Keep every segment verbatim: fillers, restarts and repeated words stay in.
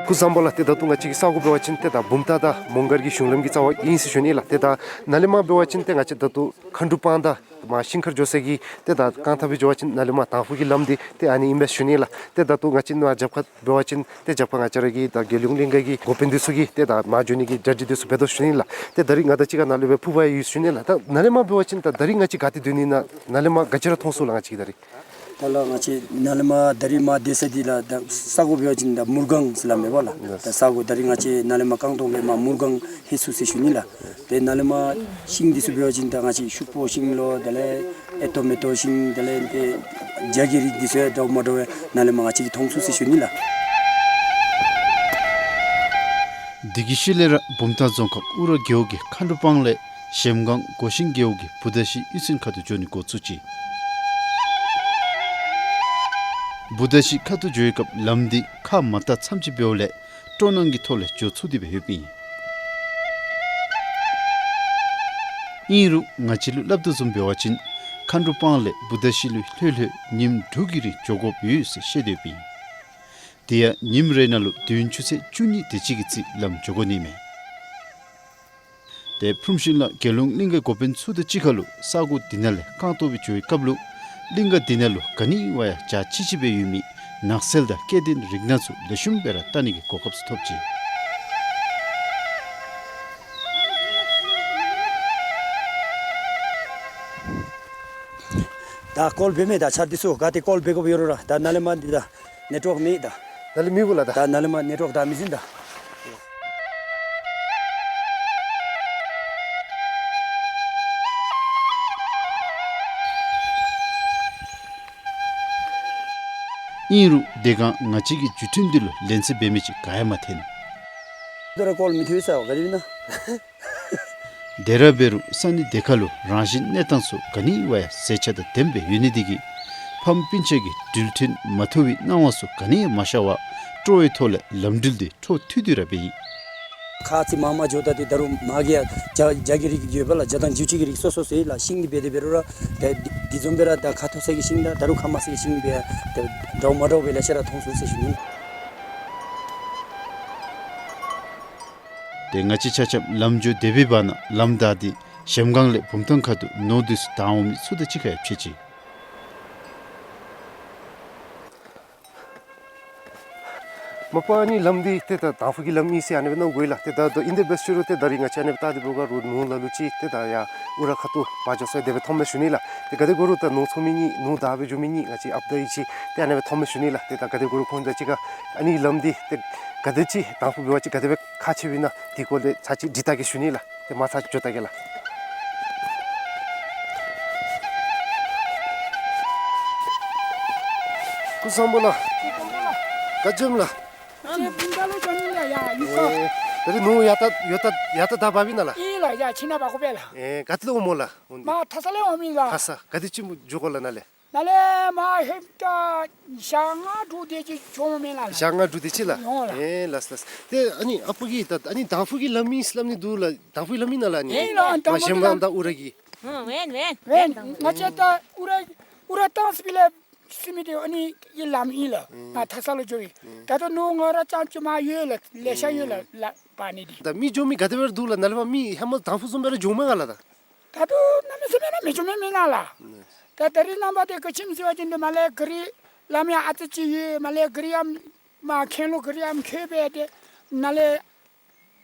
སྐུ་གཟུགས་བཟང་པོ་ལགས། ཏེ་ད་ལྟོ་ང་བཅས་ཀྱི་ས་གོ་འབད་བ་ཅིན་ཏེ་ད་བུམ་ཐང་དང་མོང་སྒར་གྱི་གཞུང་ལམ་གྱི་རྩ་བར་ཨིན་ཟེར་ཞུ་ནི་ལགས། ཏེ་ད་ནཱ་ལས་མར་འབད་བ་ཅིན་ཏེ་ང་བཅས་ད་ལྟོ་མཁའ་འགྲོ་སྤང་དང་མར་ཤིང་མཁར་འགྱོ་ས་གི་ཏེ་ད་རྐང་ཐང་སྦེ་འགྱོ་བ་ཅིན་ནཱ་ལས་མར་དང་ཕུ་གི་ལམ་འདི་ཏེ་ཨ་ནི་ཨིན་པས་ཞུ་ནི་ལགས། ཏེ་ད་ལྟོ་ང་བཅས་ནཱ་རྒྱབ་ཁར་འབད་བ་ཅིན་ཏེ་རྒྱབ་ཁར་ང་བཅས་ར་གི་ད་རྒྱལ་ཡོངས་གླིང་ག་གི་འགོ་དཔོན་འདི་ཚུ་གིས་ཏེ་ད་མར་འགྱོ་ནི་གི་གྲ་སྒྲིག་འདི་ཚུ་འབད་དོ་ཞུ་ནི་ལགས། ཏེ་ད་རིས་ང་དང་གཅིག་ཁར་ནཱ་ལུ་སྦེ་ཕུརཔ་ཡོད་ཞུ་ནི་ལགས། ད་ནཱ་ལས་མར་འབད་བ་ཅིན་ད་ད་རིས་ང་བཅས་ག་ཏེ་སྡོད་ནི་ཨིན་ན་ནཱ་ལས་མར་ག་ཅི་ར་མཐོང་ཚུགས་ལགས། ང་བཅས་ཀྱིས་ད་རིས་ད་ལགས་ང་བཅས་ནཱ་ལས་མར་ད་རིས་མར་སྡོད་ས་འདི་ལགས་ད་ས་གོ་འབད་བ་ཅིན་ད་མུར་སྒང་ཟེར་སླབ་མས་པ་ལགས། ད་ས་གོ་ད་རིས་ང་བཅས་ནཱ་ལས་མར་རྐང་སྟོང་ལས་མར་མུར་སྒང་ལྷོད་ཚུགས་ཟེར་ཞུ་ནི་ལགས། ཏེ་ནཱ་ལས་མར་ཤིང་འདི་ཚུ་འབད་བ་ཅིན་ད་ང་བཅས་ཤུག་པོ་ཤིང་ལོ་དེ་ལས་ཨེ་ཏོ་མེ་ཏོག་ཤིང་དེ་ལས་ཏེ་བྱ་གི་རིགས་འདི་ཚུ་ཡང་འདྲཝ་མ་འདྲཝ་ནཱ་ལས་མར་ང་བཅས་ཀྱིས་མཐོང་ཚུགས་ཟེར་ཞུ་ནི་ལགས། དེ་གི་ཤུལ་ལས་ར་བུམ་ཐང་རྫོང་ཁག་ཨུ་ར་རྒེད་འོག་གི་མཁའ་འགྲོ་སྤང་ལས་གཞལམ་སྒང་སྒོ་ཤིང་རྒེད་འོག་གི་བུ་ད་ཤི་གཡུས་ཚན་ཁ་ཐུག་འགྱོ་ནི་འགོ་བཙུགས་ཅི། བུ་ད་ཤི་ཁ་ཐུག་འགྱོ་བའི་སྐབས་ལམ་འདི་ཁ་མར་བལྟ་མཚམས་ཅིག་འབདཝ་ལས་སྤྲོ་སྣང་གི་ཐོག་ལས་འགྱོ་ཚུགས་ཏེ་སྦེ་ཡོདཔ་ཨིན། ཨིན་རུང་ང་བཅས་ལུ་སླབ་དོ་བཟུམ་འབད་བ་ཅིན་མཁའ་འགྲོ་སྤང་ལས་བུ་ད་ཤི་ལུ་ལྷོད་ལྷོད་ཉིནམ་དྲུག་གི་རིང་འགྱོ་དགོཔ་ཡོད་ཟེར་བཤད་དེ་ཡོདཔ་ཨིན། དེ་ཡང་ཉིནམ་རེ་ནང་ལུ་དུས་ཡུན་ཆུ་ཚོད་བཅུ་གཉིས་དེ་ཅིག་གི་རྩིས་ལམ་འགྱོ་དགོ་ནི་མས། ཏེ་ཕུནམོ་ཤིང་ལ་རྒྱལ་ཡོངས་གླིང་ག་འགོ་དཔོན་ཚུ་དང་གཅིག་ཁར་ལུ་ས་གོ་འདི་ནང་ལས་རྐང་སྟོང་སྦེ་འགྱོ་བའི་སྐབས་ལུ་གླིང་ག་འདི་ནང་ལུ་ག་ནི་བ་ཡང་འཇའ་ཆི་ཆི་སྦེ་ཡོད་མི་ནགས་ཚལ་དང་སྐྱེ་ལྡན་རིགས་སྣ་ཚུ་ལེགས་ཤོམ་སྦེ་ར་བལྟ་ནི་གི་གོ་སྐབས་ཚུ་ཐོབ་ཅི། ད་ཀོལ་འབད་མི་ད་ཆ་འདི་ཚུ་ག་ཏེ་ཀོལ་འབད་དགོཔ་ཡོད་རུང་ར་ད་ནཱ་ལས་མར་འདི་ད་ནེཊ་ཝརཀ་མེད་ད། ནཱ་ལས་མེད་པ་ལགས་ད། ད་ནཱ་ལས་མར་ནེཊ་ཝརཀ་ད་མི་ཟིན་ད། ཨིན་རུང་དེ་སྒང་ང་བཅས་ཀྱིས་བརྒྱུད་འཕྲིན་འདི་ལུ་ལན་གསལ་འབད་མི་ཅིག་ག་ཡང་མ་ཐོན། ད་ར་ཀོལ་མི་ཐོན་ས་ག་དེ་སྦེ་ཨིན་ན། དེ་ར་འབད་རུང་ས་གནས་དེ་ཁར་ལུ་རང་བཞིན་གནས་སྟངས་ཚུ་ག་ནི་བ་ཡང་ཟད་ཆ་དང་ལྡནམ་སྦེ་ཡོད་ནི་དེ་གིས་ཕམ་སྤུན་ཆ་གིས་འགྲུལ་འཕྲིན་མ་ཐོབ་པའི་སྣང་བ་ཚུ་ག་ནི་ཡང་མ་ཤར་བར་སྤྲོ་བའི་ཐོག་ལས་ལམ་འགྲུལ་འདི་འཕྲོ་མཐུད་དེ་ར་འབད་ཡི། ཁ་ཙ་མར་མར་འགྱོཝ་ད་ཏེ་ད་རུང་མར་གི་ཡང་བྱ་བྱ་གི་རིགས་ཡོད་པ་ལགས། བྱ་དང་བྱི་ཅུང་གི་རིགས་སོ་སོ་ཟེར་ལགས། ཤིང་འདི་འབད་དེ་འབད་རུང་ར་ཏེ་འདི་འདི་བཟུམ་སྦེ་ར་ད་ཁ་མཐོ་ས་གི་ཤིང་དང་ད་རུང་ཁ་དམའ་ས་གི་ཤིང་སྦེ་ཏེ་འདྲཝ་མ་འདྲཝ་སྦེ་ལེ་ཤ་ར་མཐོང་ཚུགས་ཟེར་ཞུ་ནི། ཏེ་ང་བཅས་ཆ་ཁྱབ་ལམ་འགྱོ་སྡོད་པའི་བར་ན་ལམ་བདའ་སྟེ་གཞལམ་སྒང་ལས་བུམ་ཐང་ཁ་ཐུག་ནོར་འདི་ཚུ་བདའ་འོང་མི་ཚུ་དང་གཅིག་ཁར་ཡང་ཕྱད་ཅི། མ་པ་ཨ་ནི་ལམ་འདི་ཏེ་ད་དང་ཕུ་གི་ལམ་ཨིན་ཟེར་ཨ་ནི་སྦེ་མནོ་དགོ་ཡི་ལགས། ཏེ་ད་ད་ཨིན་དེ་འབད་ཟེར་རུང་ཏེ་ད་རིས་ང་བཅས་ཨ་ནི་སྦེ་བལྟ་སྟེ་འབདཝ་ད་རུང་ནོར་ལ་ལུ་ཅིག་ཏེ་ད་ཡར་ཨུ་ར་ཁ་ཐུག་འབག་འགྱོ་ས་དེ་སྦེ་མཐོངམ་མས་ཞུ་ནི་ལགས། ཏེ་ག་དེ་འབད་རུང་ད་ནོར་འཚོ་མི་གཉིས་ནོར་བདའ་སྦེ་འགྱོ་མི་གཉིས་ང་བཅས་ཨཔ་དང་ཨི་ཅི་ཏེ་ཨ་ནི་སྦེ་མཐོངམ་མས་ཞུ་ནི་ལགས། ཏེ་ད་ག་དེ་འབད་རུང་ཁོང་དང་གཅིག་ཁར་ཨ་ནི་ལམ་འདི་ཏེ་ག་དེ་ཅིག་དང་ཕུ་འབད་བ་ཅིན་ག་དེ་སྦེ་ཁག་ཆེཝ་ཨིན་ན་དེ་སྐོར་ལས་ཚར་གཅིག་དྲི་བལྟ་གེ་ཞུ་ནི་ལགས། ཏེ་མར་ཚར་འགྱོ་བལྟ་གེ་ལགས། སྐུ་གཟུགས་བཟང་པོ་ལགས། བཀའ་དྲིན་ལགས། ཨེ་ད་རིས་ནོར་ཡར་ད་ཡར་ད་ཡར་ད་བདའ་འབགཔ་ཨིན་ན་ལགས། ཨིན་ལགས། ཡར་ཕྱི་ནང་འབག་དགོ་པས་ལགས། ཨེ་ག་ཏེ་ལས་འོངམ་སྨོ་ལགས། མར་ཐ་ས་ལས་འོངམ་ཨིན་ལགས། ཐ་ས་ག་དེ་ཅིག་འགྱོ་དགོ་ལགས་ནཱ་ལས། ནཱ་ལས་མར་ཧེཀ་ཊར་ཞག་ལྔ་དྲུག་དེ་ཅིག་འགྱོ་འོངམ་ཨིན་ལགས། ཞག་ལྔ་དྲུག་དེ་ཅིག་ལགས། འོང་ལགས། ཨེ་ལགས་ལགས། ཏེ་ཨ་ནི་ཨ་ཕོ་གིས་ད་ཨ་ནི་དང་ཕུ་གི་ལམ་ཨིན་ཟེར་སླབ་ནི་འདུག་ལགས། དང་ཕུ་གི་ལམ་ཨིན་ན་ལགས་ཨ་ནི། ཨིན་ལགས། དང་ཕུ་གི་ལམ། མར་གཞལམ་སྒང་དང་ཨུ་ར་གི། ཨུ་ཝེན་ཝེན་ཝེན། ང་བཅས་ད་ཨུ་ར་ཨུ་ར་བཏང་ཚར་བའི་ལས་ཟེར་མི་འདི་ཨ་ནི་གི་ལམ་ཨིན་ལགས། ཨུམ། ང་ཐ་ས་ལུ་འགྱོ་བའི། ཨུམ། ད་ལྟོ་ནོར་ང་ར་རྐྱངམ་ཅིག་མར་ཡོད་ལགས། ལེ་ཤ་ཡོད་ལགས། ཨུམ། ལགས་འབག་ནི་འདི། ད་མི་འགྱོ་མི་ག་དེ་སྦེ་ར་འདུག་ལགས། ནཱ་ལས་ཕར་མི་ཧེ་མ་དང་ཕུ་བཟུམ་སྦེ་ར་འགྱོཝ་མས་ག་ལགས་ད། ད་ལྟོ་གནམ་མེད་ས་མེད་ར་མི་འགྱོ་མི་མེན་ན་ལགས། ཨུམ། ད་ད་རིས་ནངས་པ་འདི་ག་ཅི་སྨོ་ཟེར་བ་ཅིན་འདི་མར་ལས་ག་རི་ལམ་ཡང་ཨ་ཙི་ཅིག་ཡོད། མར་ལས་ག་རི་ཡང་མར་ཁེན་ལུ་ག་རི་ཡང་ཁོལ་སྦེ་ཏེ་ནཱ་ལས་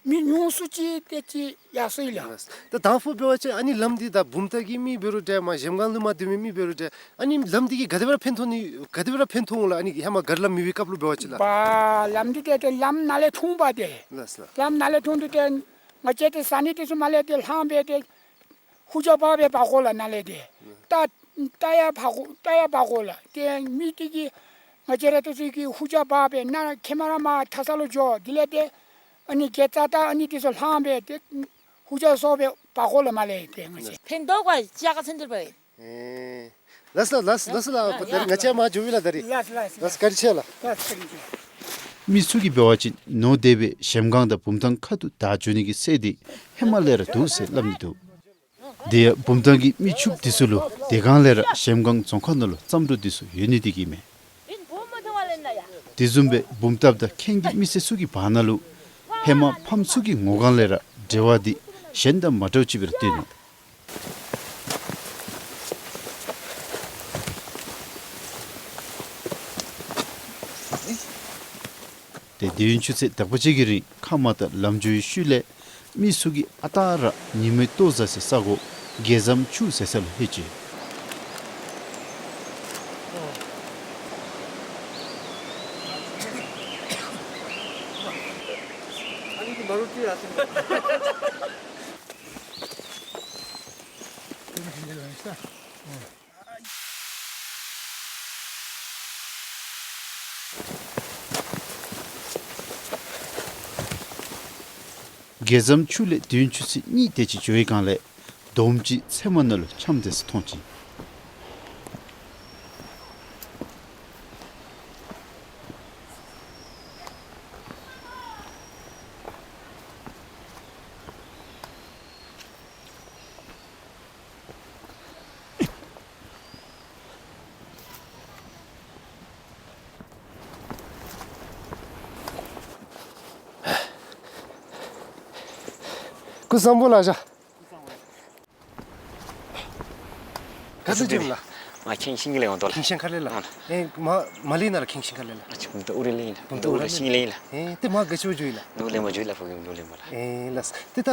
མི་ཉུང་སུ་ཅིག་དེ་ཅིག་ཡར་སོང་ཡི་ལགས། ད་དང་ཕུ་འབད་བ་ཅིན་ཨ་ནི་ལམ་འདི་ད་བུམ་ཐང་གི་མི་འབད་རུང་འདྲ་མར་གཞལམ་སྒང་ལུ་མར་སྡོད་མི་མི་འབད་རུང་འདྲ་ཨ་ནི་ལམ་འདི་གིས་ག་དེ་སྦེ་ར་ཕན་ཐོགས་ནི་ག་དེ་སྦེ་ར་ཕན་ཐོགས་འོང་ལགས། ཨ་ནི་ཧེ་མ་ག་རི་ལམ་མེད་པའི་སྐབས་ལུ་འབད་བ་ཅིན་ལགས། པ་ལམ་འདི་ཏེ་ཏེ་ལམ་ནཱ་ལས་ཐུང་པ་ཏེ། ལགས་ལགས། ལམ་ནཱ་ལས་ཐུང་སྟེ་ཏེ་ང་བཅས་ཏེ་ས་གནས་དེ་ཚུ་མར་ལས་ཏེ་ལྷངམ་སྦེ་ཏེ་ཧུར་རྒྱག་འབག་སྦེ་འབག་དགོ་ལགས་ནཱ་ལས་ཏེ། ལགས། ཏ་ཏ་ཡར་འབག་དགོ་ཏ་ཡར་འབག་དགོ་ལགས། ཏེ་མི་དེ་གིས་ང་བཅས་ར་ཏེ་ཚུ་གིས་ཧུར་རྒྱག་འབག་སྦེ་ནཱ་ཁེ་མ་ར་མར་ཐ་ས་ལུ་འགྱོ། དེ་ལས་ཏེ་ཨ་ནི་གེ་ཙ་ཏ་ཨ་ནི་དེ་ཚུ་ལྷངམ་སྦེ་ཏེ་ཧུར་རྒྱག་སོང་སྦེ་འབག་དགོ་ལགས་མར་ལས་ཏེ་ང་བཅས། ཕན་ཐོགས་ག་ཅི་ག་ཚུན་ཚོད་པ་ཨིན། ཨེ། ལགས་ལགས་ལགས་ལགས་ལགས། ད་རིས་ང་བཅས་མར་འགྱོ་བས་ལགས་ད་རིས། ལགས་ལགས་ལགས། ལགས་བཀའ་དྲིན་ཆེ་ལགས། ལགས་བཀའ་དྲིན་ཆེ། མི་ཚུ་གིས་འབད་བ་ཅིན་ནོར་སྡེ་བའི་གཞལམ་སྒང་དང་བུམ་ཐང་ཁ་ཐུག་བདའ་འགྱོ་ནི་གི་སྲོལ་འདི་ཧེ་མ་ལས་ར་འདུག་ཟེར་སླབ་ནི་འདུག། དེ་ཡང་བུམ་ཐང་གི་མི་ཕྱུགཔོ་འདི་ཚུ་ལུ་དེ་སྒང་ལས་ར་གཞལམ་སྒང་རྫོང་ཁག་ནང་ལུ་རྩྭ་འབྲོག་འདི་ཚུ་ཡོད་ནི་དེ་གིས་མས། དེ་བཟུམ་སྦེ་འབུམ་ཐང་དང་ཁེངས་ཀྱི་མི་སེར་ཚུ་གི་བར་ན་ལུ་ཧེ་མ་ཕམ་ཚུ་གི་ངོ་གང་ལས་ར་འབྲེལ་བ་འདི་གཞན་དང་མ་འདྲཝ་ཅིག་སྦེ་ར་སྟོན་ནུག། ཏེ་དུས་ཡུན་ཆུ་ཚོད་དག་པ་ཅིག་གི་རིང་ཁ་མར་དང་ལམ་འགྱོ་བའི་ཤུལ་ལས་མི་ཚུ་གིས་ཨ་རྟག་ར་ཉིན་མོའི་ལྟོ་བཟའ་སའི་ས་གོ་དགེ་ཟམ་ཆུ་ཟེར་ས་ལུ་ལྷོད་ཅི། དགེ་ཟམ་ཆུ་ལས་དུས་ཡུན་ཆུ་ཚོད་གཉིས་དེ་ཅིག་འགྱོ་བའི་སྒང་ལས་དོམ་ཅིག་ཚལ་མ་ནང་ལུ་འཁྱམས་དེས་མཐོང་ཅི། སྐུ་གཟུགས་བཟང་པོ་ལགས། ག་ཅི་བྱོནམ་ལགས། ང་ཁེངས་ཤིང་གི་ལས་འོང་དོ་ལགས། ཁེངས་ཤིང་ཁ་ལས་ལགས། ཨ་ལགས། ཨེ་མ་མ་ལི་ནང་ལུ་ཁེངས་ཤིང་ཁ་ལས་ལགས། ཨ་ཅི་བུམ་ཐང་ཨུ་ར་ལས་ཨིན་ལགས། བུམ་ཐང་ཨུ་ར་ལས་ཤིང་ལས་ཨིན་ལགས། ཨེ་ཏེ་མར་ག་ཅི་འགྱོཝ་ཨིན་ལགས། ནུབ་ལས་མར་འགྱོཝ་ཨིན་ལགས། ཕོ་རྒནམ་ནུབ་ལས་མར་ལགས། ཨེ་ལགས། ཏེ་ད་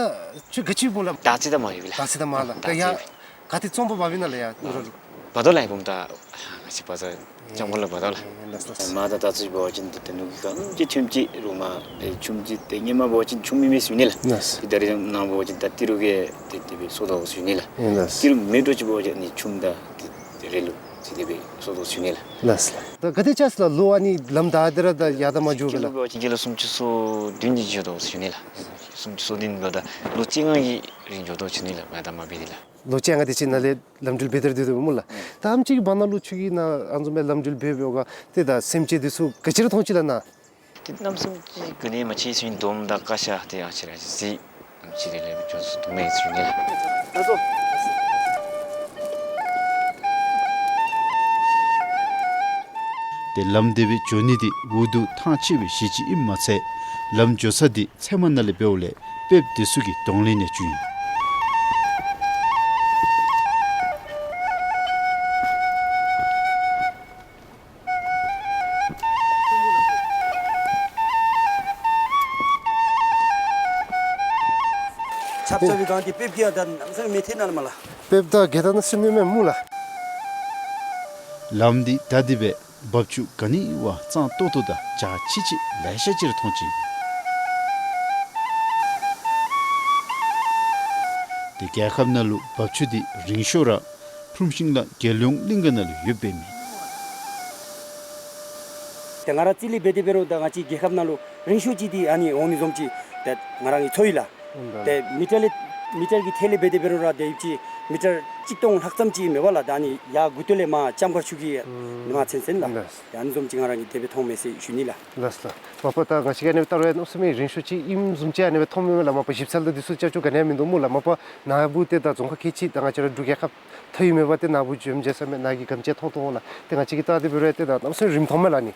ཁྱོད་ག་ཅི་འབདཝ་ལགས། དར་རྩེ་ད་མར་འགྱོཝ་ཨིན་ལགས། དར་རྩེ་ད་མར་ལགས། ད་ཡར་ག་ཏེ་ཙོང་པ་འབག་འབདཝ་ཨིན་ན་ལགས་ཡར་ཨུ་ར་ལུ། འབག་དོ་ལགས་བུམ་ཐང་ཨ་ང་བཅས་བ་ཚ་ལྕང་སྐོར་ལུ་འབག་དོ་ལགས། ཨེ་ལགས་ལགས། མར་ད་དར་རྩེ་འབད་བ་ཅིན་ཏེ་ད་ནུབ་ཀྱི་གངས་ཅིག་ཐོནམ་ཅིག་རུང་མར་ཨེ་ཆུམ་ཅིག་ཏེ་སྔོན་མ་འབད་བ་ཅིན་ཆུམ་མེད་མི་ཚུ་ཨིན་ན་ལགས། ལགས། ཏེ་ད་རེས་ནངས་འབད་བ་ཅིན་ད་ཏི་རུ་གིས་ཏེ་དེ་སྦེ་སོར་དོ་ཚུ་ཨིན་ན་ལགས། ཨེ་ལགས། ཏི་རུ་མེད་འགྱོ་ཅི་འབད་བ་ཅིན་ཨ་ནི་ཆུམ་དང་ཏེ་རེད་ལུ་ཏེ་དེ་སྦེ་སོར་དོ་ཚུ་ཨིན་ན་ལགས། ལགས་ལགས། ད་ག་དེ་ཅིག་ལགས་ལོ་ཨ་ནི་ལམ་བདའ་སྟེ་ར་ད་ཡར་དང་མར་འགྱོཝ་ལགས། ཏི་རུ་འབད་བ་ཅིན་ལོ་སུམ་ཅུ་སོ་བདུན་ཅིག་འགྱོ་དོ་ཚུ་ཨིན་ན་ལགས། སུམ་ཅུ་སོ་བདུན་འབདཝ་ད་ལོ་བཅོ་ལྔ་གི་རིང་འགྱོ་དོ་ཚུ་ཨིན་ན་ལགས། ཡར་དང་མར་འབད་དེ་ལགས། ལོ་བཅོ་ལྔ་དེ་ཅིག་ནང་ལས་ལམ་འགྲུལ་འབད་དེ་ར་སྡོད་དོ་མེན་ན་ལགས། ད་ཨ་ནེམ་ཅིག་གི་བར་ན་ལུ་ཁྱོད་ཀྱིས་ནཱ་ཨ་ནི་བཟུམ་སྦེ་ལམ་འགྲུལ་འབད་འབདཝ་ག་ཏེ་ད་སེམས་ཅན་འདི་ཚུ་ག་ཅི་ར་མཐོང་ཅི་ལགས་ནཱ། ཏེ་གནམ་མེད་ས་མེད་ཅིག་ག་ནི་མ་མཆིས་ཚུ་ཨིན། དོམ་དང་ཀ་ཤ་ཏེ་ཨ་ཙི་རེ་ཨ་ཙི་ཟེར་ཨ་ནེམ་ཅིག་རེ་ལས་འགྱོ་ཚུགས་དོ་མས་ཟེར་ཞུ་ནི་ལགས། ཏེ་ལམ་དེ་སྦེ་འགྱོ་ནི་འདི་འུ་སྡུག་ཐང་ཆད་པའི་གཞི་ཅིག་ཨིནམ་མ་ཚད་ལམ་འགྱོ་ས་འདི་ཚལ་མ་ནང་ལས་འབདཝ་ལས་དཔེ་འདི་ཚུ་གི་གདོང་ལེན་ནི་ཅིག་ཨིན། ཆརཔ་རྐྱབ་པའི་སྒང་འདི་དཔེ་གིས་ཡང་ད་གནམ་མེད་ས་མེད་མེ་ཐོན་ནུག་ལགས་མར་ལགས། དཔེ་ད་ག་དེ་ན་སེམས་མེད་མེད་སྨོ་ལགས། ལམ་འདི་ད་དེ་སྦེ་རྦབ་ཆུ་ག་ནི་བ་གཙང་ཏོག་ཏོ་དང་འཇའ་ཆི་ཆི་ལེ་ཤ་ཅིག་ར་མཐོང་ཅི། ཏེ་རྒྱལ་ཁབ་ནང་ལུ་རྦབ་ཆུ་འདི་རིང་ཤོས་ར་ཕུརམ་ཤིང་ལ་རྒྱལ་ཡོངས་གླིང་ག་ནང་ལུ་ཡོདཔ་ཨིན་མས། ཏེ་ང་ར་རྩིས་ལས་འབད་དེ་འབད་རུང་ད་ང་བཅས་རྒྱལ་ཁབ་ནང་ལུ་རིང་ཤོས་ཅིག་འདི་ཨ་ནི་འོང་ནི་བཟུམ་ཅིག་ཏེ་ང་ར་གིས་ཚོར་ཡི་ལགས། ཨིན་ད། ཏེ་མི་ཊར་ལས་མི་ཊར་གྱི་ཐད་ལས་འབད་དེ་འབད་རུང་ར་ཏེ་ཡོདཔ་ཅིག་མི་ཊར་གཅིག་སྟོང་ལྷག་ཙམ་ཅིག་མེན་པ་ལགས། ད་ཨ་ནི་ཡར་མགུ་ཏོ་ལས་མར་ལྕམ་མཁར་ཆུ་གི་ཨུམ་མར་ཚུན་ཚུན་ལགས། ལགས། ཏེ་ཨ་ནི་བཟུམ་ཅིག་ང་ར་གིས་དེ་སྦེ་མཐོང་མས་ཟེར་ཞུ་ནི་ལགས། ལགས་ལགས། མ་པ་ད་ང་བཅས་ཀྱིས་ཨ་ནི་བལྟ་རུང་ཡང་གནམ་མེད་ས་མེད་རིང་ཤོས་ཅིག་ཨིནམ་བཟུམ་ཅིག་ཨ་ནི་སྦེ་མཐོངམ་མས་ལགས། མ་པ་ཞིབ་འཚོལ་དང་འདི་ཚུ་རྐྱབ་རྐྱབ་ག་ནི་ཡང་མིན་འདུག་སྨོ་ལགས། མ་པ་ནཱ་བུ་ཏེ་ད་རྫོང་ཁག་ཁལ་གཅིག་ད་ང་བཅས་ར་འབྲུག་རྒྱལ་ཁབ་མཐོ་ཡི་མེན་པ་ཏེ་ནཱ་བུ་བྱོནམ་མཇལ་ས་མས། ནཱ་གིས་ག་དེམ་ཅིག་མཐོང་མཐོང་ལགས། ཏེ་ང་བཅས་ཀྱིས་བལྟ་སྟེ་འབད་རུང་ཏེ་ད་གནམ་མེད་ས་མེད་རིངམ་མཐོངམ་མས་ལགས་ཨ་ནི།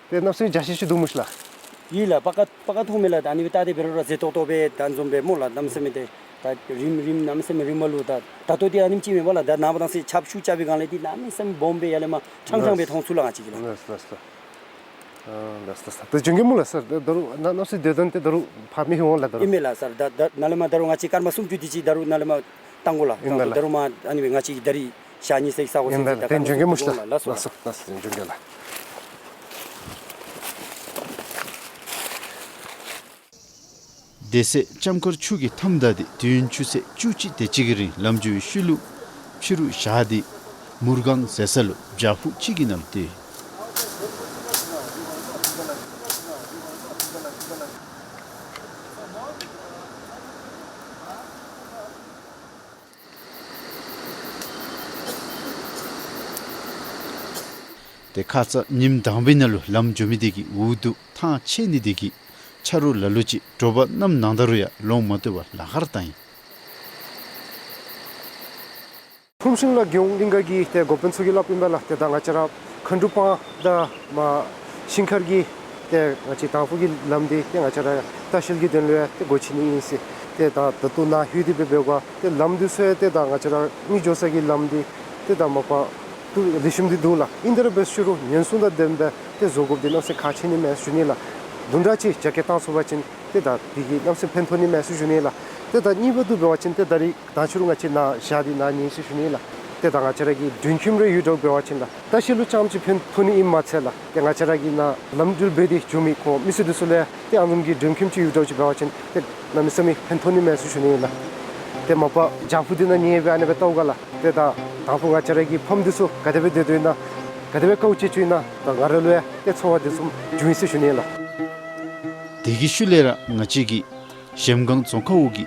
ཏེ་གནམ་མེད་ས་མེད་འཇའ་ཆི་ཆི་འདུག་སྨོ་ཤིག་ལགས། ཨིན་ལགས། པ་ཀ་པ་ཀ་མཐོངམ་མས་ལགས། ད་ཨ་ནི་སྦེ་བལྟ་སྟེ་འབད་རུང་ར་མཛེས་ཏོག་ཏོ་སྦེ་ད་ཨ་ནི་བཟུམ་སྦེ་སྨོ་ལགས། གནམ་མེད་ས་མེད་ཏེ་ད་རིངམ་རིངམ་གནམ་མེད་ས་མེད་རིངམ་ལུ་ད་ད་ལྟོ་འདི་ཨ་ནེམ་ཅིག་མེན་པ་ལགས། ད་ནངས་པ་གནངས་ཚེ་ཆརཔ་ཤུགས་རྐྱབ་པའི་སྒང་ལས་འདི་གནམ་མེད་ས་མེད་སྦོམ་སྦེ་ཡར་ལས་མར་ཕྲང་ཕྲང་སྦེ་མཐོང་ཚུགས་ལགས་ང་བཅས་ཀྱིས་ལགས། ལགས་ལགས་ལགས། ཨ་ལགས་ལགས་ལགས། ད་འབྱོན་གེ་སྨོ་ལགས་སར། ད་ད་རུང་ནཱ་གནམ་མེད་ས་མེད་སྡོད་དོ་ཏེ་ད་རུང་ཕར་མི་ལྷོད་འོང་ལགས་ད་རུང་། ཨིན་མས་ལགས་སར། ད་ད་ནཱ་ལས་མར་ད་རུང་ང་བཅས་སྐར་མ་སུམ་ཅུ་དེ་ཅིག་ད་རུང་ནཱ་ལས་མར་བཏང་དགོ་ལགས། ཨིན་ལགས་ད་ལགས། ད་རུང་མར་ཨ་ནི་སྦེ་ང་བཅས་ཀྱི་ད་རིས་ཞག་གཉིས་ཙམ་ས་གོ་ཨིན་ལགས་ད་ལགས། ད་ཨ་ནི་འབྱོན་གེ་སྨོ་ཤིག་ལགས། ལགས་སོ་ལགས་སོ་ལགས་སོ། འབྱོན་གེ་ལགས། སྡེ་སྲིད་ལྕམ་མཁར་ཆུ་གི་མཐའམ་བདའ་སྟེ་དུས་ཡུན་ཆུ་ཚོད་བཅུ་གཅིག་དེ་ཅིག་གི་རིང་ལམ་འགྱོ་བའི་ཤུལ་ལུ་ཕྱི་རུ་བཞག་སྟེ་མུར་སྒང་ཟེར་ས་ལུ་བྱག་ཕུག་ཅིག་གི་ནང་ལུ་སྡོད། ཏེ་ཁ་ཙ་ཉིནམ་དང་པའི་ནང་ལུ་ལམ་འགྱོ་མི་དེ་གིས་འུ་སྡུག་ཐང་ཆད་ནི་དེ་གིས་ཆ་རོགས་ལ་ལུ་ཅིག་དྲོ་པ་གནམ་ནངས་ད་རུང་ཡང་ལོང་མ་བཏུབ་པར་ལཱ་ཁག་ར་བཏང་ཡི། ཕུརམ་ཤིང་ལ་རྒྱལ་ཡོངས་གླིང་ག་གི་ཏེ་འགོ་དཔོན་ཚུ་གིས་སླབ་ཨིན་པས་ལགས། ཏེ་ད་ང་བཅས་ར་མཁའ་འགྲོ་སྤང་དང་མར་ ཤིང་མཁར་གྱི་ཏེ་ང་བཅས་དང་ཕུ་གི་ལམ་འདི་ཏེ་ང་བཅས་ར་ལྟ་བཤལ་གྱི་དོན་ལུ་ཡང་ཏེ་སྒོ་ཕྱེ་ནི་ཨིན་ཟེར། ཏེ་ད་ད་ལྟོ་ནཱ་ལྷོད་དེ་སྦེ་འབད་བ་ཏེ་ལམ་འདི་ཚུ་ཡང་ཏེ་ད་ང་བཅས་ར་མི་འགྱོ་ས་གི་ལམ་འདི་ཏེ་ད་མ་པ་ཏེ་ལེགས་ཤོམ་འདི་འདུག་ལགས། ཨིན་ཏེ་ར་འབད་ཞུ་རུང་ཉེན་སྲུང་དང་ལྡནམ་སྦེ་ཏེ་བཟོ་དགོཔ་འདི་གནམ་མེད་ས་མེད་ཁག་ཆེ་ནི་མས་ཟེར་ཞུ་ནི་ལགས། དུམ་གྲ་ཅིག་རྒྱ་སྐྱེད་བཏང་ཚུགས་པ་ཅིན་ཏེ་ད་འདི་གིས་གནམ་མེད་ས་མེད་ཕན་ཐོགས་ནི་མས་ཟེར་ཞུ་ནི་ལགས། ཏེ་ད་གཉིས་པ་འདི་འབད་བ་ཅིན་ཏེ་ད་རིས་དང་ཕྱི་རུ་ང་བཅས་ནཱ་བཞག་སྟེ་ནཱ་ཉལ་ཟེར་ཞུ་ནི་ལགས། ཏེ་ད་ང་བཅས་ར་གི་མགྲོན་ཁྱིམ་རེ་ཡོད་དོ་འབད་བ་ཅིན་ལགས། ལྟ་བཤལ་ལུ་རྐྱངམ་ཅིག་ཕན་ཐོགས་ནི་ཨིནམ་མ་ཚད་ལགས། ཏེ་ང་བཅས་ར་གིས་ནཱ་ལམ་འགྲུལ་འབད་དེ་འགྱོ་མི་ཁོང་མི་སེར་འདི་ཚུ་ལུ་ཡང་ཏེ་ཨ་ནེམ་གྱི་མགྲོན་ཁྱིམ་ཅིག་ཡོད་དོ་ཅིག་འབད་བ་ཅིན་ཏེ་གནམ་མེད་ས་མེད་ཕན་ཐོགས་ནི་མས་ཟེར་ཞུ་ནི་ལགས། ཏེ་མ་པ་བྱག་ཕུག་འདི་ནང་ཉལ་སྦེ་ཨ་ནི་སྦེ་བལྟཝ་ག་ལགས། ཏེ་ད་དང་ཕུ་ང་བཅས་ར་གི་ཕམ་འདི་ཚུ་ག་དེ་སྦེ་སྡོད་དོ་ཨིན་ན་ག་དེ་སྦེ་དཀའཝ་སྤྱད་ཅི་ཨིན་ན་ད་ང་ར་ལུ་ཡང་ཏེ་ཚོར་བ་འདི་ཚུ་བྱུང་ཡི་ཟེར་ཞུ་ནི་ལགས། དེ་གི་ཤུལ་ལས་ར་ང་བཅས་ཀྱིས་གཞལམ་སྒང་རྫོང་ཁག་འོག་གི་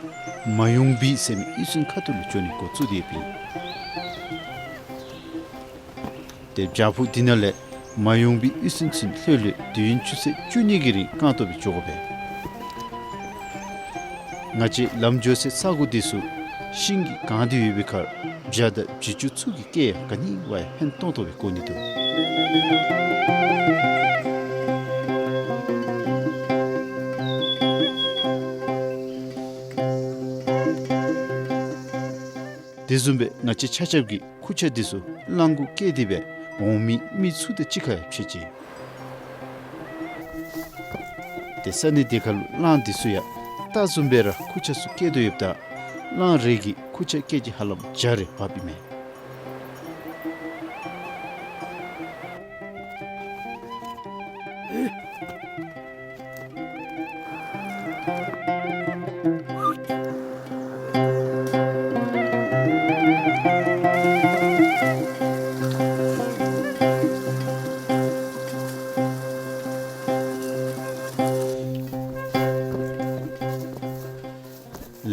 མ་ཡུང་བི་ཟེར་མི་གཡུས་ཚན་ཁ་ཐུག་ལུ་འགྱོ་ནི་འགོ་བཙུགས་ཏེ་ཡོདཔ་ཨིན། ཏེ་བྱག་ཕུག་འདི་ནང་ལས་མ་ཡུང་བི་གཡུས་ཚན་ཚུན་ལྷོད་ལྷོད་དུས་ཡུན་ཆུ་ཚོད་བཅུ་གཉིས་ཀྱི་རིང་རྐང་སྟོང་སྦེ་འགྱོ་དགོ་པས། ང་བཅས་ལམ་འགྱོ་སའི་ས་གོ་འདི་ཚུ་ཤིང་གིས་གང་སྟེ་ཡོད་པའི་ཁར་བྱག་དང་བྱི་ཅུང་ཚུ་གིས་བསྐྱལ་ཡང་ག་ནི་བ་ཡང་ཕན་ཐོགས་ཐོགས་སྦེ་གོ་ནི་འདུག། དེ་བཟུམ་སྦེ་ང་བཅས་ཆ་ཁྱབ་ཀྱིས་ཁུར་ཆ་འདི་ཚུ་གླང་གུ་བཀལ་ཏེ་སྦེ་འོང་མི་མི་ཚུ་དང་གཅིག་ཁར་ཡང་ཕྱད་ཅི། ཏེ་ས་གནས་དེ་ཁར་ལུ་གླང་འདི་ཚུ་ཡང་རྟ་བཟུམ་སྦེ་ར་ཁུར་ཆ་ཚུ་བཀལ་དོ་ཡོདཔ་ད་གླང་རེ་གིས་ཁུར་ཆ་བཀལ་ཅིག་ཧ་ལམ་བརྒྱ་རེ་འབགཔ་ཨིན་མས།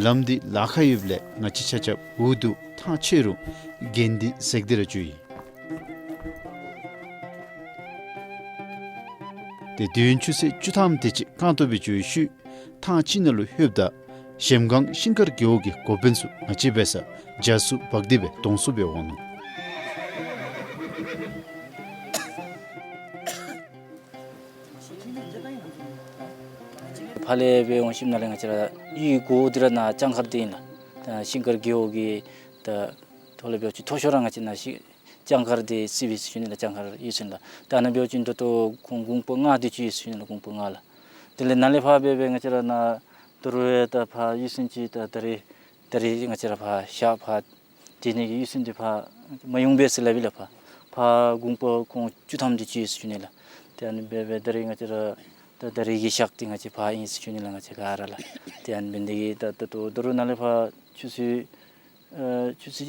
ལམ་འདི་ལཱ་ཁག་ཡོདཔ་ལས་ང་བཅས་ཆ་ཁྱབ་འུ་སྡུག་ཐང་ཆད་རུང་འགན་འདི་བསགས་ཏེ་ར་འགྱོ་ཡི། ཏེ་དུས་ཡུན་ཆུ་ཚོད་བཅུ་ཐམ་དེ་ཅིག་རྐང་སྟོང་སྦེ་འགྱོ་བའི་ཤུལ་ཐང་ཅིག་ནང་ལུ་ལྷོདཔ་ད་གཞལམ་སྒང་ཤིང་མཁར་རྒེད་འོག་གི་འགོ་དཔོན་ཚུ་ང་བཅས་འབད་སར་རྒྱ་སུ་འབག་སྟེ་སྦེ་དོང་སུ་སྦེ་འོང་ནུག། ཕར་ལས་སྦེ་འོང་ཞིནམ་ལས་ང་བཅས་ར་གཡུས་སྒོ་འདི་ར་ནཱ་ལྕང་མཁར་འདི་ཨིན་ལགས། ད་ཤིང་མཁར་རྒེད་འོག་གི་ད་ཐོག་ལས་འབད་བ་ཅིན་མཐོ་ཤོས་ར་ང་བཅས་ནཱ་ཤིང་ལྕང་མཁར་འདི་རྩིས་པས་ཟེར་ཞུ་ནི་ལགས། ལྕང་མཁར་གཡུས་ཚན་ལགས། ད་ཨ་ནཱ་འབད་བ་ཅིན་ད་ལྟོ་ཁོང་གུང་པ་ལྔ་འདི་ཅིག་ཡོད་ཟེར་ཞུ་ནི་ལགས། གུང་པ་ལྔ་ལགས། དེ་ལས་ནཱ་ལས་ཕར་སྦེ་སྦེ་ང་བཅས་ར་ནཱ་ད་རུང་ཡང་ད་ཕར་གཡུས་ཚན་ཅིག་ད་ད་རིས་ད་རིས་ང་བཅས་ར་ཕར་ཤར་ཕར་དེ་ནི་གི་གཡུས་ཚན་འདི་ཕར་མ་ཡུང་བི་ཟེར་སླབ་ཨིན་ལགས། ཕར་ཕར་གུང་པ་ཁོང་བཅུ་ཐམ་འདི་ཅིག་ཡོད་ཟེར་ཞུ་ནི་ལགས། ཏེ་ཨ་ནི་སྦེ་སྦེ་ད་རིས་ང་བཅས་ར་ད་ད་རིས་ཀྱི་ཞག་འདི་ང་བཅས་ཕར་ཨིན་ཟེར་ཞུ་ནི་ལགས། ང་བཅས་ག་ར་ལགས། ཏེ་ཨ་ནི་འབད་ནི་དེ་གིས་ད་ད་ལྟོ་ད་རུང་ནཱ་ལས་ཕར་ཆུ་ཚོད་ཨ་ཆུ་ཚོད་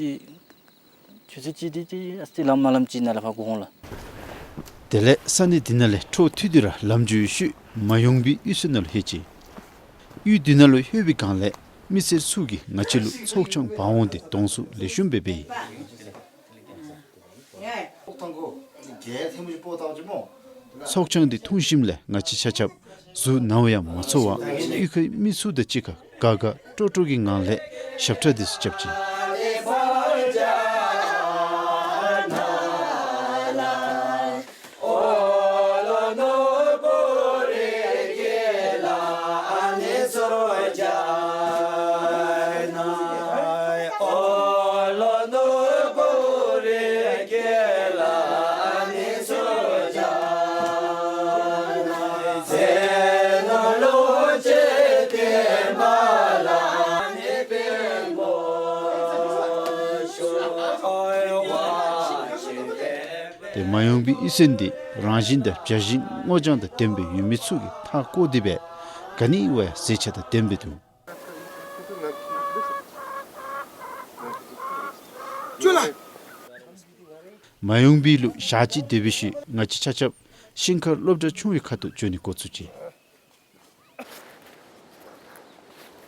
ཆུ་ཚོད་གཅིག་དེ་ཅིག་ཨ་ཙི་ལངམ་མ་ལངམ་ཅིག་ནཱ་ལས་ཕར་འགོར་འོང་ལགས། དེ་ལས་ས་གནས་འདི་ནང་ལས་འཕྲོ་མཐུད་དེ་ར་ལམ་འགྱོ་བའི་ཤུལ་མ་ཡུང་བི་གཡུས་ཚན་ནང་ལུ་ལྷོད་ཅི། གཡུས་འདི་ནང་ལུ་ལྷོད་པའི་སྒང་ལས་མི་སེར་ཚུ་གིས་ང་བཅས་ལུ་ཚོགས་ཆང་འབག་འོང་སྟེ་དོང་སུ་ལེགས་ཤོམ་སྦེ་འབད་ཡི། ཚོགས་ཆང་འདི་འཐུང་ཞིནམ་ལས་ང་བཅས་ཆ་ཁྱབ་གཟུགས་ནཝ་ཡང་མ་ཚོར་བར་གཡུས་ཁའི་མི་ཚུ་དང་གཅིག་ཁར་དགའ་དགའ་སྤྲོ་སྤྲོ་གི་ངང་ལས་ཞབས་ཁྲ་འདི་ཚུ་རྐྱབ་ཅི། ཏེ་མ་ཡུང་བི་གཡུས་ཚན་འདི་རང་བཞིན་དང་འཇའ་བཞིན་སྔོ་ལྗང་དང་ལྡན་པའི་ཡུལ་མི་ཚུ་གིས་མཐའ་བསྐོར་ཏེ་སྦེ་ག་ནི་བ་ཡང་ཟས་ཆ་དང་ལྡན་པའི་འདུག། མ་ཡུང་བི་ལུ་ཞག་གཅིག་སྡོད་པའི་ཤུལ་ང་བཅས་ཆ་ཁྱབ་ཤིང་མཁར་སློབ་གྲྭ་ཆུང་བའི་ཁ་ཐུག་འགྱོ་ནི་འགོ་བཙུགས་ཅི།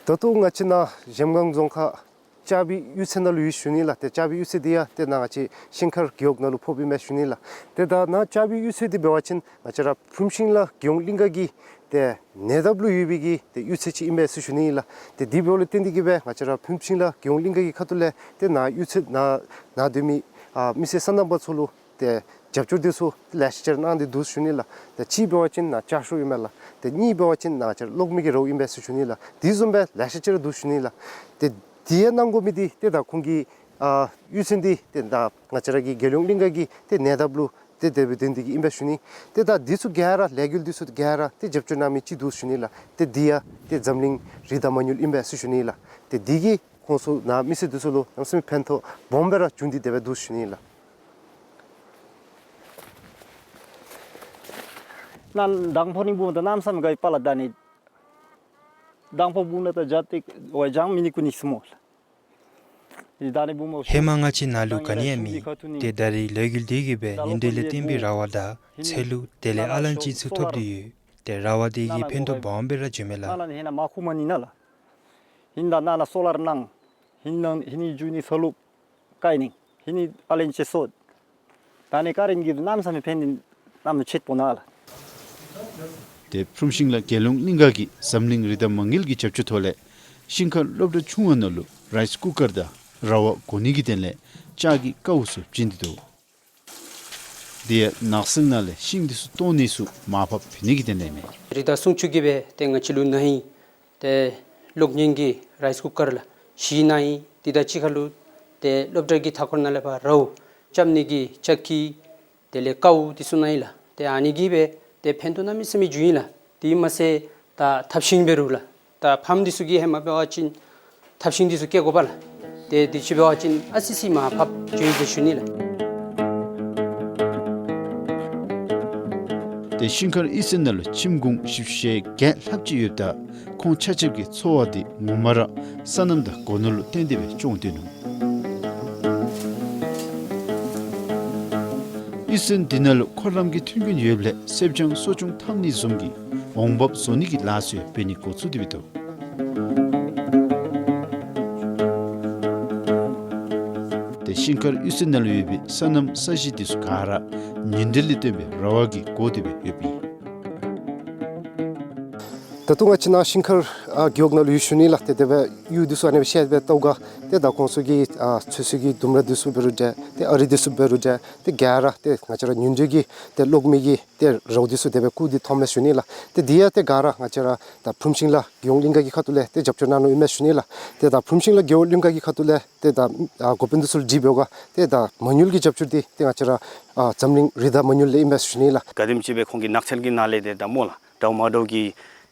ད་ལྟོ་ང་བཅས་ནཱ་གཞལམ་སྒང་རྫོང་ཁག་ལྕགས་བི་གཡུས་ཚན་ནང་ལུ་ཡོད་ཟེར་ཞུ་ནི་ལགས། ཏེ་ལྕགས་བི་གཡུས་ཚན་འདི་ཡང་ཏེ་ནཱ་ང་བཅས་ཤིང་མཁར་རྒེད་འོག་ནང་ལུ་ཕོགཔ་ཨིན་མས་ཞུ་ནི་ལགས། ཏེ་ད་ནཱ་ལྕགས་བི་གཡུས་ཚན་འདི་འབད་བ་ཅིན་ང་བཅས་ར་ཕུནམ་ཤིང་ལ་རྒྱལ་ཡོངས་གླིང་ག་གི་ཏེ་ཉེ་འདབས་ལུ་ཡོད་པའི་གི་ཏེ་གཡུས་ཚན་ཅིག་ཨིན་མས་ཟེར་ཞུ་ནི་ལགས། ཏེ་དེ་འབདཝ་ལས་བརྟེན་ཏེ་གིས་སྦེ་ང་བཅས་ར་ཕུནམ་ཤིང་ལ་རྒྱལ་ཡོངས་གླིང་ག་གི་ཁ་ཐུག་ལས་ཏེ་ནཱ་གཡུས་ཚན་ནཱ་ནཱ་སྡོད་མི་ཨ་མི་སེར་སོ་ནམ་པ་ཚུ་ལུ་ཏེ་ རྒྱབ་སྐྱོར་འདི་ཚུ་ལེ་ཤ་ཅིག་ར་གནང་སྟེ་འདུག་ཞུ་ནི་ལགས། ཏེ་གཅིག་འབད་བ་ཅིན་ནཱ་ཅ་ཤུག་ཨིན་མས་ལགས། ཏེ་གཉིས་འབད་བ་ཅིན་ནཱ་ཅིག་གློག་མེ་གི་རོགས་ཨིན་པས་ཟེར་ཞུ་ནི་ལགས། དེ་བཟུམ་སྦེ་ལེ་ཤ་ཅིག་ར་འདུག་ཞུ་ནི་ལགས། ཏེ་དེ་ཡང་གནང་དགོ་མི་འདི་ཏེ་ད་ཁོང་གི་ཨ་གཡུས་ཚན་འདི་ཏེ་ད་ང་བཅས་ར་གི་རྒྱལ་ཡོངས་གླིང་ག་གི་ཏེ་ནད་དྲག་ལུ་ཏེ་དེ་སྦེ་དོན་འདི་གིས་ཨིན་པས་ཞུ་ནི། ཏེ་ད་འདི་ཚུ་ག་ར་ལས་འགུལ་འདི་ཚུ་ག་ར་ཏེ་རྒྱབ་སྐྱོར་གནང་མི་ཅིག་འདུག་ཞུ་ནི་ལགས། ཏེ་འདི་ཡང་ཏེ་འཛམ་གླིང་རི་དྭགས་མ་དངུལ་ཨིན་པས་ཟེར་ཞུ་ནི་ལགས། ཏེ་འདི་གིས་ཁོང་ཚུ་ནཱ་མི་སེར་འདི་ཚུ་ལུ་གནམ་མེད་ས་མེད་ཕན་ཐོགས་སྦོམ་སྦེ་ར་བྱུང་སྟེ་དེ་སྦེ་འདུག་ཞུ་ནི་ལགས། ནཱ་དང་ཕུ་ནི་འབུམ་ད་གནམ་མེད་ས་མེད་ག་ཡི་པ་ལ་ད་ནི། དང་ཕུ་འབུམ་ད་ད་ཇ་ཏེ་ཝའི་ཇང་མི་ནི་ཀུ་ནི་སི་མོ་ལགས། ཧེ་མ་ང་བཅས་ནཱ་ལུ་ག་ནི་ཡང་མེད། ཏེ་ད་རིས་ལས་འགུལ་འདི་གིས་སྦེ་ཉིན་དེ་ལས་བརྟེན་པའི་ར་བ་དང་ཚལ་ལུ་དེ་ལས་ཨ་ལན་ཅི་ཚུ་ཐོབ་སྟེ་ཡོད། ཏེ་ར་བ་དེ་གིས་ཕན་ཐོགས་སྦོམ་སྦེ་ར་བྱུངམ་མས་ལགས། ནཱ་ལས་ཧེ་ན་མ་ཁུ་མ་ནི་ན་ལགས། ཧིང་ད་ནཱ་ལས་སོ་ལར་གནང་། ཧིང་ནང་ཧིང་ནི་ཇུ་ནི་ས་ལུ་ཀའི་ནིང་། ཧིང་ནི་ཨ་ལན་ཅི་སོ། ད་ནི་ཀ་རིམ་གྱིས་གནམ་མེད་ས་མེད་ཕན་ནི་གནམ་མེད་ཆེ་པོ་ན་ལགས། ཏེ་ཕུརམ་ཤིང་ལ་རྒྱལ་ཡོངས་གླིང་ག་གིས་འཛམ་གླིང་རི་དྭགས་མ་དངུལ་གྱི་རྒྱབ་སྐྱོར་ཐོག་ལས་ཤིང་མཁར་སློབ་གྲྭ་ཆུང་བ་ནང་ལུ་རའིསི་ཀུ་ཀར་དང་ར་བ་བསྒོར་ནི་གི་དོན་ལས་ལྕགས་ཀྱི་ཀཝ་ཚུ་བྱིན་ཏེ་འདུག། དེ་ཡང་ནགས་ཚལ་ནང་ལས་ཤིང་འདི་ཚུ་བཏོག་ནི་ཚུ་མར་ཕབ་འབད་ནི་གི་དོན་ལས་མས། རི་དྭགས་སྲུང་སྐྱོབ་ཀྱི་སྦེ་ཏེ་ང་བཅས་ལུ་ནཱ་ཧིང་ཏེ་གློག་བརྙན་གྱི་རའིསི་ཀུ་ཀར་ལགས་བཞི་གནང་ཡི། དེ་དང་གཅིག་ཁར་ལུ་ཏེ་སློབ་གྲྭ་གི་མཐའ་འཁོར་ནང་ལས་ཕར་རཝ་རྐྱབ་ནི་གི་ལྕགས་ཀྱི་དེ་ལས་ཀཝ་འདི་ཚུ་གནང་ཡི་ལགས། ཏེ་ཨ་ནི་གིས་སྦེ་ཏེ་ཕན་ཐོགས་གནམ་མེད་ས་མེད་བྱུང་ཡི་ལགས། དེ་མ་ཚད་ད་ཐབ་ཤིང་འབད་རུང་ལགས། ད་ཕམ་འདི་ཚུ་གིས་ཧེ་མ་འབད་བ་ཅིན་ཐབ་ཤིང་འདི་ཚུ་བཀལ་དགོ་པས་ལགས། ཏེ་དུས་ཅི་འབད་བ་ཅིན་ཨ་ཙི་ཙི་མར་ཕབ་བྱུང་ཡི་ཟེར་ཞུ་ནི་ལགས། ཏེ་ཤིང་མཁར་གཡུས་ཚན་ནང་ལུ་ཁྱིམ་གུང་བཞི་བཅུ་ཞེ་བརྒྱད་ལྷགཔ་ཅིག་ཡོདཔ་ད་ཁོང་ཆ་ཁྱབ་ཀྱི་འཚོ་བ་འདི་ངོ་མ་ར་སོ་ནམ་དང་སྒོ་ནོར་ལུ་བརྟེན་ཏེ་སྦེ་སྐྱོང་སྡོད་ནུག། གཡུས་ཚན་འདི་ནང་ལུ་ཁོ་རའི་གི་མཐུན་རྐྱེན་ཡོདཔ་ལས་སེར་སྦྱང་གསོ་སྐྱོང་འཐབ་ནི་བཟུམ་གྱི་འོང་འབབ་བཟོ་ནི་གི་ལཱ་ཚུ་འབད་ནི་འགོ་བཙུགས་ཏེ་སྦེ་འདུག། ཏེ་ཤིང་མཁར་གཡུས་ཚན་ནང་ལུ་ཡོད་པའི་སོ་ནམ་ས་གཞི་འདི་ཚུ་ག་ར་ཉིན་དྲོད་ལས་བཏོན་པའི་ར་བ་གིས་བསྒོར་ཏེ་སྦེ་ཡོདཔ་ཨིན། ད་ལྟོ་ང་བཅས་ནཱ་ཤིང་མཁར་ཨ་རྒེད་འོག་ནང་ལུ་ཡོད་ཞུ་ནི་ལགས། ཏེ་དེ་སྦེ་གཡུས་འདི་ཚུ་ཨ་ནི་སྦེ་ཤེས་སྦེ་ལྟཝ་ད་ཏེ་ད་ཁོང་ཚུ་གི་ཨ་ཚོད་བསྲེ་གི་ལྡུམ་ར་འདི་ཚུ་འབད་རུང་འདྲ་ཏེ་ཨ་རི་འདི་ཚུ་འབད་རུང་འདྲ་ཏེ་ག་ར་ཏེ་ང་བཅས་ར་ཉིན་དྲོད་ཀྱི་ཏེ་གློག་མེ་གི་ཏེ་རཝ་འདི་ཚུ་དེ་སྦེ་བསྐུར་ཏེ་ཐོནམ་མས་ཞུ་ནི་ལགས། ཏེ་འདི་ཡང་ཏེ་ག་ར་ང་བཅས་ར་ད་ཕུརམ་ཤིང་ལ་རྒེད་འོག་གླིང་ག་གི་ཁ་ཐུག་ལས་ཏེ་རྒྱབ་སྐྱོར་གནང་ནུག་ཨིན་མས་ཞུ་ནི་ལགས། ཏེ་ད་ཕུརམ་ཤིང་ལ་རྒེད་འོག་གླིང་ག་གི་ཁ་ཐུག་ལས་ཏེ་ད་ཨ་འགོ་དཔོན་འདི་ཚུ་ལུ་དྲིཝ་འབདཝ་ད་ཏེ་ད་མ་དངུལ་གྱི་རྒྱབ་སྐྱོར་འདི་ཏེ་ང་བཅས་ར་ཨ་འཛམ་གླིང་རི་དྭགས་མ་དངུལ་ལས་ཨིན་མས་ཞུ་ནི་ལགས། ག་དེམ་ཅིག་སྦེ་ཁོང་གི་ནགས་ཚལ་གྱི་ནང་ལས་ཏེ་ད་སྨོ་ལགས་འདྲཝ་མ་འདྲཝ་གི་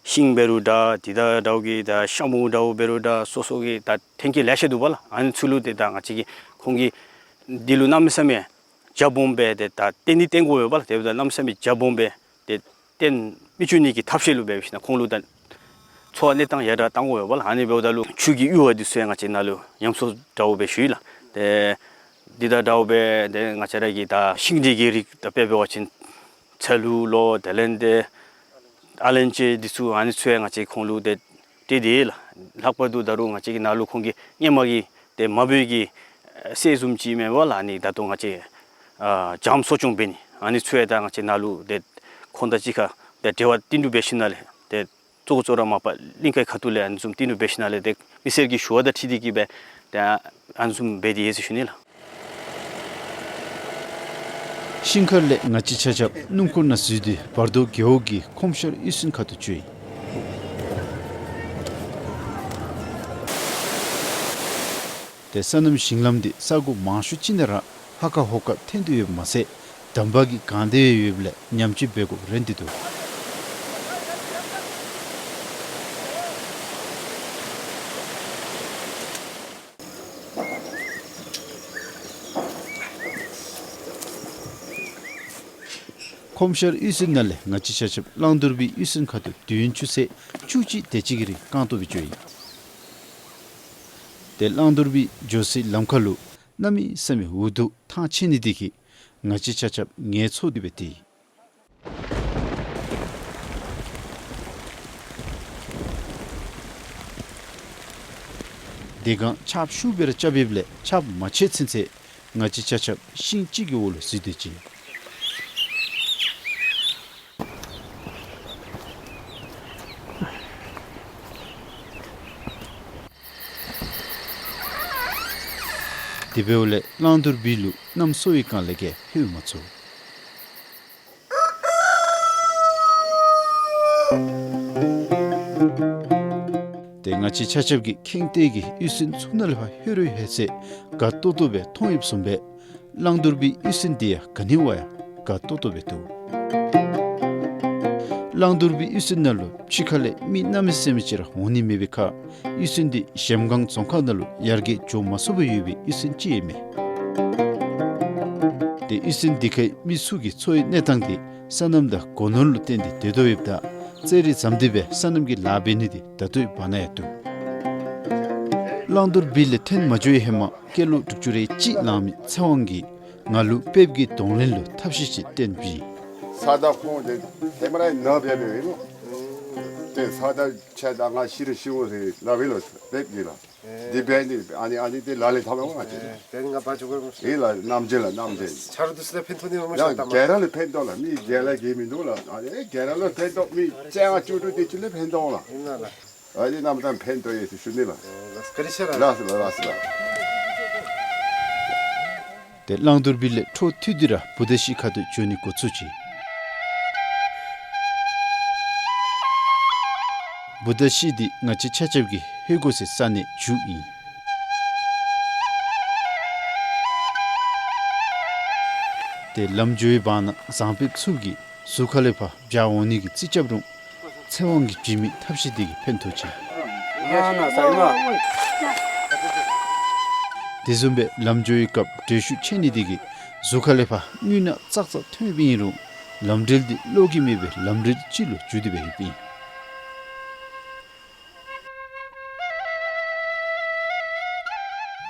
ཤིང་འབད་རུང་འདྲ་ཏེ་ད་འདྲཝ་གི་ད་ཤ་མུ་འདྲཝ་འབད་རུང་འདྲ་སོ་སོ་གི་ད་ཐོན་སྐྱེད་ལེ་ཤ་འདུག་པ་ལགས། ཨ་ནི་ཚུ་ལུ་ཏེ་ད་ང་བཅས་ཀྱིས་ཁོང་གི་འདི་ལུ་གནམ་མེད་ས་མེད་རྒྱ་སྦོམ་སྦེ་ཏེ་ད་བརྟེན་ནི་བརྟེན་དགོ་པས་ལགས། དེ་འབདཝ་ད་གནམ་མེད་ས་མེད་རྒྱ་སྦོམ་སྦེ་ཏེ་བརྟེན་མི་བཅུག་ནི་གི་ཐབས་ཤེས་ལུ་འབད་ཞིནམ་ཁོང་ལུ་ད་འཚོ་བ་གནས་སྟངས་ཡར་དྲག་གཏང་དགོ་པས་ལགས། ཨ་ནི་འབདཝ་ད་ལུ་ཆུ་གི་ཡུར་བ་འདི་ཚུ་ཡང་ང་བཅས་ནཱ་ལུ་ཉམས་གསོ་འདྲཝ་སྦེ་ཞུ་ཡི་ལགས། ཏེ་འདི་དང་འདྲཝ་སྦེ་ཏེ་ང་བཅས་ར་གི་ད་ཤིང་འབྲས་ཀྱི་རིགས་ད་དཔེ་འབད་བ་ཅིན་ཚ་ལུ་ལོ་དེ་ལས་ཏེ་ཨ་ལན་ཅི་འདི་ཚུ་ཨ་ནི་ཚུ་ཡང་ང་བཅས་ཁོང་ལུ་ཏེ་སྤྲོད་དེ་ལགས། ལྷག་པར་དུ་ད་རུང་ང་བཅས་ཀྱི་ནཱ་ལུ་ཁོང་གི་སྔོན་མ་གི་ཏེ་མ་བུ་གི་ཨེ་སྲས་བཟུམ་ཅིག་མེན་པ་ལགས། ཨ་ནི་ད་ལྟོ་ང་བཅས་ཨ་བྱམོ་གསོ་སྐྱོང་འབད་ནི་ཨ་ནི་ཚུ་ཡང་ད་ང་བཅས་ནཱ་ལུ་ཏེ་ཁོང་དང་གཅིག་ཁར་ཏེ་འབྲེལ་བ་བསྟུན་གྲོས་འབད་ཞིནམ་ལས་ཏེ་གཙོ་བོ་གཙོ་བོ་ར་མ་པ་གླིང་གའི་ཁ་ཐུག་ལས་ཨ་ནི་བཟུམ་བསྟུན་གྲོས་འབད་ཞིནམ་ལས་ཏེ་མི་སེར་གྱི་ཞུ་བ་དང་འཁྲིལ་ཏེ་གིས་སྦེ་ཏེ་ཨ་ནི་བཟུམ་འབད་དེ་ཡོད་ཟེར་ཞུ་ནི་ལགས། ཤིང་མཁར་ལས་ང་བཅས་ཆ་ཁྱབ་སྣུམ་འཁོར་ནང་འཛུལ་ཏེ་བར་དོ་རྒེད་འོག་གི་ཁོམ་ཤར་གཡུས་ཚན་ཁ་ཐུག་འགྱོ་ཡི། ཏེ་སོ་ནམ་ཞིང་ལམ་འདི་ས་གོ་མང་ཤོས་ཅིག་ནང་ར་ཧ་ཁ་ཧོ་ཁ་ཐོན་ཏེ་ཡོདཔ་མ་ཚད་འདམ་བག་གིས་གང་སྟེ་ཡོདཔ་ལས་ཉམས་བཅོས་འབད་དགོཔ་རན་ཏེ་འདུག། ཁོམ་ཤར་གཡུས་ཚན་ནང་ལས་ང་བཅས་ཆ་ཁྱབ་གླང་དོར་སྦིས་གཡུས་ཚན་ཁ་ཐུག་དུས་ཡུན་ཆུ་ཚོད་བཅུ་གཅིག་དེ་ཅིག་གི་རིང་རྐང་སྟོང་སྦེ་འགྱོ་ཡི། ཏེ་གླང་དོར་སྦིས་འགྱོ་སའི་ལམ་ཁ་ལུ་གནམ་མེད་ས་མེད་འུ་སྡུག་ཐང་ཆད་ནི་དེ་གིས་ང་བཅས་ཆ་ཁྱབ་ངལ་འཚོ་སྟེ་སྦེ་སྡོད་ཡི། དེ་སྒང་ཆརཔ་ཤུགས་སྦེ་ར་རྐྱབ་ཡོདཔ་ལས་ཆརཔ་མ་ཆད་ཚུན་ཚོད་ང་བཅས་ཆ་ཁྱབ་ཤིང་གཅིག་གི་འོག་ལུ་འཛུལ་སྡོད་ཅི། དེ་འབདཝ་ལས་གླང་དོར་སྦིས་ལུ་གནམ་སྲོ་བའི་སྒང་ལས་ཀྱི་ཧེ་མ་ཚུ་ ཏེ་ང་བཅས་ཆ་ཁྱབ་ཀྱིས་ཁེངས་ཏེ་གིས་གཡུས་ཚན་ཚུ་ནང་ལས་ཕར་ལྷོད་རུང་ལྷོད་ཚེ་དགའ་ཏོག་ཏོ་སྦེ་མཐོང་ཡོདཔ་བཟུམ་སྦེ་གླང་དོར་བུའི་གཡུས་ཚན་འདི་ཡང་ག་ནི་བ་ཡང་དགའ་ཏོག་ཏོ་སྦེ་འདུག། གླང་དོར་བུའི་གཡུས་ཚན་ནང་ལུ་ཕྱི་ཁ་ལས་མི་གནམ་མེད་ས་མེད་ཅིག་ར་འོང་ནི་མེད་པའི་ཁར་གཡུས་ཚན་འདི་གཞལམ་སྒང་རྫོང་ཁག་ནང་ལུ་ཡར་རྒྱས་འགྱོ་མ་ཚུགས་པར་ཡོད་པའི་གཡུས་ཚན་ཅིག་ཨིན་མས། ཏེ་གཡུས་ཚན་འདི་ཁའི་མི་ཚུ་གི་འཚོ་བའི་གནས་སྟངས་འདི་སོ་ནམ་དང་སྒོ་ནོར་ལུ་བརྟེན་ཏེ་སྡོད་དོ་ཡོདཔ་ད་རྩེད་རིགས་བཟུམ་འདི་སྦེ་སོ་ནམ་གྱི་ལཱ་འབད་ནི་འདི་ད་ལྟོའི་བར་ན་ཡང་འདུག། གླང་དོར་བུ་ལས་ཐོན་མ་འགྱོ་བའི་ཧེ་མ་སྐྱེས་ལོ་དྲུག་ཅུ་རེ་གཅིག་ལང་མི་ཚེ་དབང་གིས་ང་ལུ་འབདཝ་གི་གདོང་ལེན་ལུ་ཐབས་ཤེས་ཅིག་བསྟན་པས། ས་དང་ཁོང་དེ་ཧེ་མ་ར་ནཱ་འབད་འབདཝ་ཨིན་ལོ། ཏེ་ས་དང་ཆ་དང་ང་ཤི་རུང་ཤི་འོང་ཟེར་སླབ་ཨིན་ལོ་འབདཝ་གི་ལགས། འདི་འབད་ནི་ཨ་ནི་ཨ་ནི་འདི་ལག་ལེན་འཐབ་མས་ང་བཅས། ཨེ་དེ་ང་བ་འཇུག་དགོ་སྨོ། ཨེ་ལགས་ནམ་རྒྱུན་ལགས་ནམ་རྒྱུན། ཆ་རོགས་འདི་ཚུ་ལུ་ཕན་ཐོགས་ནི་སྨོ་ཡ་ཤ་ད་མ། རྒྱལ་ར་ལུ་ཕན་ཐོགས་ལགས། མི་རྒྱལ་ར་གིས་མིན་འདུག་ལགས། ཨ་ནི་རྒྱལ་ར་ལུ་ཕན་ཐོགས། མི་སྤྱང་ཀ་བཅུ་དྲུག་དེ་ཚུ་ལུ་ཕན་ཐོགས་ལགས། ཨིན་ལགས་ལགས། ཨ་ནི་གནམ་ཐང་ཕན་ཐོགས་ཡོད་ཟེར་ཞུ་ནི་ལགས། ལགས་སོ་ལགས་སོ་ལགས། ཏེ་གླང་དོར་བུ་ལས་འཕྲོ་མཐུད་དེ་ར་བུ་དྷ་ཤི་ཁ་ཐུག་འགྱོ་ནི་འགོ་བཙུགས་ཅི། བུ་དྷ་ཤི་འདི་ང་བཅས་ཆ་ཁྱབ་ཀྱིས་ལྷོད་དགོ་སའི་ས་གནས་མཇུག་ཨིན། ཏེ་ལམ་འགྱོ་བའི་བར་ན་ཟངས་ཕེབས་ཚུ་གིས་ཟུར་ཁ་ལས་ཕར་བྱ་འོང་ནི་གི་རྩིས་རྐྱབ་རུང་ཚེ་དབང་གིས་བྱིན་མི་ཐབས་ཤེས་འདི་གིས་ཕན་ཐོགས་ཅི། ཡ་ན་ས་ཡ་མ། དེ་བཟུམ་སྦེ་ལམ་འགྱོ་བའི་སྐབས་འགྲོས་ཤུགས་ཆེ་ནི་འདི་གིས་ཟུར་ཁ་ལས་ཕར་རྔུལ་ནག་ཙག་ཙག་ཐོན་ཡོདཔ་ཨིན་རུང་ལམ་འབྲེལ་འདི་གློག་གིས་མེད་པའི་ལམ་འབྲེལ་ཅིག་ལུ་འགྱུར་ཏེ་སྦེ་ཡོདཔ་ཨིན།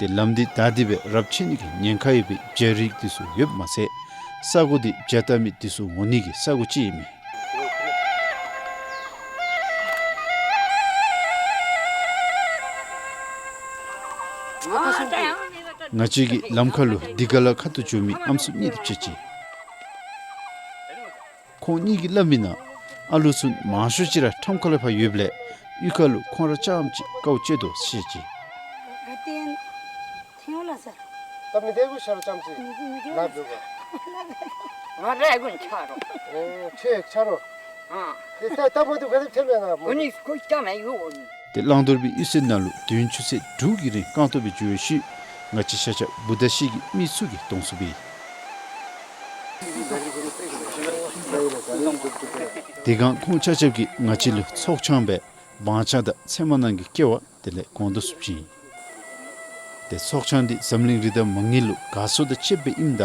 ཏེ་ལམ་འདི་བདའ་སྟེ་སྦེ་རབས་ཆད་ནི་གི་ཉེན་ཁ་ཡོད་པའི་བྱ་རིགས་འདི་ཚུ་ཡོདཔ་མ་ཚད་ས་གོ་འདི་བྱ་བཏབ་མི་འདི་ཚུ་འོང་ནི་གི་ས་གོ་ཅིག་ཨིན་མས། ང་བཅས་ཀྱི་ལམ་ཁ་ལུ་འདི་ག་ལ་ཁ་ཐུག་འགྱོ་མི་ཨམ་སྲུ་གཉིས་འདུག་ཅི། ཁོང་གཉིས་ཀྱིས་སླབ་མི་ནང་ཨ་ལུ་ཚུ་མང་ཤོས་ཅིག་ར་ཁྲམ་ཁ་ལས་ཕར་ཡོདཔ་ལས་གཡུས་ཁ་ལུ་ཁོང་ར་རྐྱངམ་ཅིག་དཀའཝ་སྤྱད་དོ་ཟེར་ཅི། ད་མི་སྡེ་གུ་ཤར་རྐྱངམ་ཅིག་ལབ་འདུག་ག། ང་ར་གུན་ཆ་རོགས། ཨེ་ཁྱོད་ཆ་རོགས། ཨ་ཏེ་ད་ད་མ་འདུག་ག་ཏེ་ཐེབས་ཡ་ན་མ་འདུག་ག། ཏེ་གླང་དོར་བུའི་གཡུས་ཚན་ནང་ལུ་བདུན་ཅུ་ཚེས་དྲུག་གི་རིང་རྐང་སྟོང་སྦེ་འགྱོ་བའི་ཤུལ་ང་བཅས་ཤ་ཁྱབ་བུ་དྷ་ཤི་གི་མི་ཚུ་གིས་གདོང་བསུ་འབད་ཡི། དེ་སྒང་ཁོང་ཆ་ཁྱབ་ཀྱིས་ང་བཅས་ལུ་ཚོགས་ཆང་སྦེ་བང་ཆང་དང་ཚལ་མ་ནང་གི་ཀེ་བ་དེ་ལས་སྒོང་རྡོག་ཚུ་བྱིན་ཡི། ཏེ་ཚོགས་ཆང་འདི་འཛམ་གླིང་རི་དྭགས་མ་དངུལ་ལུ་དགའ་ཚོར་དང་བཅསཔ་སྦེ་ཨིནམ་ད་